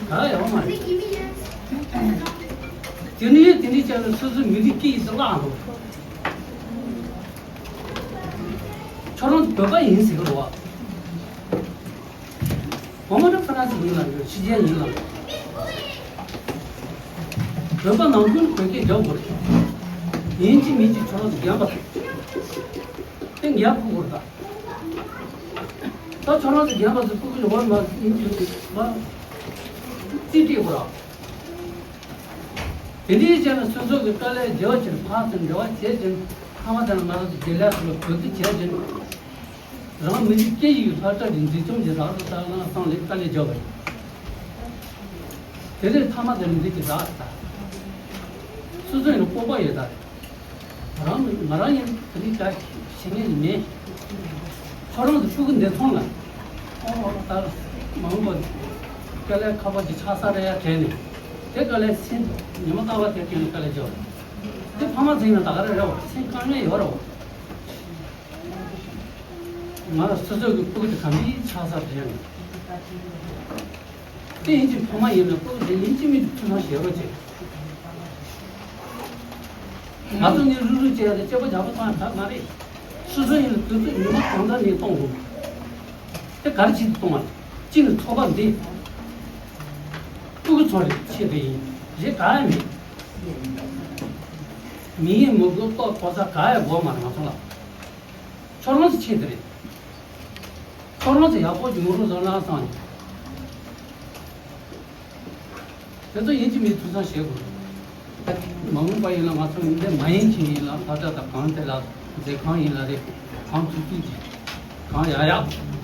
ག་ཡང་མ་རེད། དེ་ནས་དེ་འདྲའི་ཆ་ནས་སོ་སོའི་མི་རིགས་སྐད་ཡིག་དེ་བརླག་འགྲོ། ཁྱོད་རང་བོད་པ་ཡིན་ཟེར་གི་རེད་བ། ངོ་མ་ནི་ཧྥ་རན་སི་ཡིན་ལབ་ཡོད། ཕྱི་རྒྱལ་ཡིན་ལབ་ཡོད། བོད་པ་ནང་ཁུལ་བོད་སྐད་རྒྱག་དགོས་རེད། ཡིན་གཅིག་མིན་གཅིག་ཁྱོད་རང་ཚོ་རྒན་པ་རེད། དེ་རྒྱག་དགོས་རེད་ད། ད་ཁྱོད་རང་ཚོ་རྒན་པ་ཚོ་སྤུ་གུ་ལ་འོ་མ་ཡིན་གྱི་མ་རྩིས་སྤྲད་དགོས་ར། དེ་འདྲའི་བྱས་ན་སོ་སོ་གི་དཀའ་ལས་རྒྱབ་ཅིང་ཕར་ཚུར་འབྲེལ་བ་བྱེད་ཅིང་། ཐ་མ་དེར་ང་རང་ཚོ་དགེ་ལས་ཚོ་ལ་གུས་བཏུད་བྱེད་ཅིང་། རང་མི་རིགས་སྐད་ཡིག་སློབ་གྲྭ་རེ་འཛིན་སྐྱོང་བྱེད་རག་ཏུ་ལྟ་ན་སང་ལས་དཀའ་ལས་རྒྱབ་པ་ཡིན། དེ་ལས་ཐ་མ་དེར་འཛིན་གྱི་རག་ལྟ། སོ་སོ་ཡིན་ན་སྤོབས་པ་ཡོད་ད། ང་རང་ང་རང་ཡིན་དེ་འདྲའི་དཀའ་ཞེ་ངེས་མེད། ཁོ་རང་ཚོ་ཕྲུ་གུ་འདི་ཚོང་ལ། ཨོ་ད་མང་པོ་དཀའ་ལས་ཁག་པོ་ཅིག་ཆགས་ས་རེད་ཡ་དྲན་ནས། དེ་དཀའ་ལས་སེམས་ཉི་མ་རྟག་པར་དེ་སྐྱོན་ནས་དཀའ་ལས་རྒྱབ། དེ་ཕ་མ་ཚོ་ཡིན་ན་ད་ག་རེ་རེད་བ། སེམས་དཀའ་ངལ་ཡོད་རེད་བ། ང་ལ་སོ་སོ་གི་ཕྲུ་གུ་དེ་ག་འདྲའི་ཆགས་ས་དྲན་ནས། དེ་ཡིན་གཅིག་ཕ་མ་ཡིན་ན་ཕྲུ་གུ་དེ་ཡིན་གཅིག་མིན་གཅིག་ཐུགས་སྣང་བྱེད་རོགས་བྱེད། ང་ཚོ་ནི་རུབ་རུབ་བྱས་ཏེ་སྐྱེ་བོ་རྒྱག་པ་གཏོང་ཡ་ད་མ་རེད། སོ་སོ་ཡིན་ན་དུས་ཚོད་ཉི་མ་གང་འཚམ་ནས་གཏོང་དགོས། དེ་ག་རེ་བྱེད་དུ་གཏོང་བ་རེད། གཅིག་ནི་ཚོགས་པ་འདི་ཕྲུ་གུ་ཚོ་རེད། ཆེད་དུ་ཡིན་རེད་ག་ཡ་མེད། མི་ཡིན་མི་དགོས་ལྟོ་གོ་ས་ག་ཡ་དགོས་མ་རེད་ང་ཚོ་ལ། ཁྱོད་རང་ཚོ་ཆེད་དུ་རེད། ཁྱོད་རང་ཚོ་ཡག་པོ་ཡོང་རོགས་བཟོ་ན་བསམ་ནས། དེ་ཚོ་ཡིན་གཅིག་མིན་ཐུགས་སྣང་བྱེད་དགོས། མ་འོངས་པ་ཡིན་ན་ང་ཚོ་འདི་མ་ཡིན་ཕྱིན་ཡིན་ལ་ལྷ་བྲག་དང་གང་དེ་ལ་མཛད་ཁང་ཡིན་ལ་རེད། གང་ཐུབ་ཐུབ་ཀྱིས་གང་ཡག་ཡག་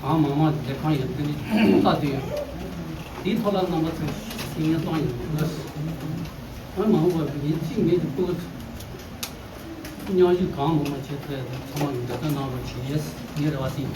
གང་མང་མང་མཛད་ཁང་ཡིན་དེ་ནི་ལྟ་དུས་ཡོད། དེའི་ཐོག་ལ་རྣམ་པ་ཚོས་སེམས་ངལ་གཏོང་ཡིན་ལ། ང་མ་འོངས་པ་ཡིན་གཅིག་མིན་གཅིག་ཕྲུ་གུ་ཚོ། མཉམ་ཞུགས་གང་མང་མང་བྱེད་ཐུབ་ཡ་དང་ཚང་མ་གི་འབད་བརྩོན་གནང་རོགས་བྱེད། ངའི་རེ་བ་དེ་ཡིན།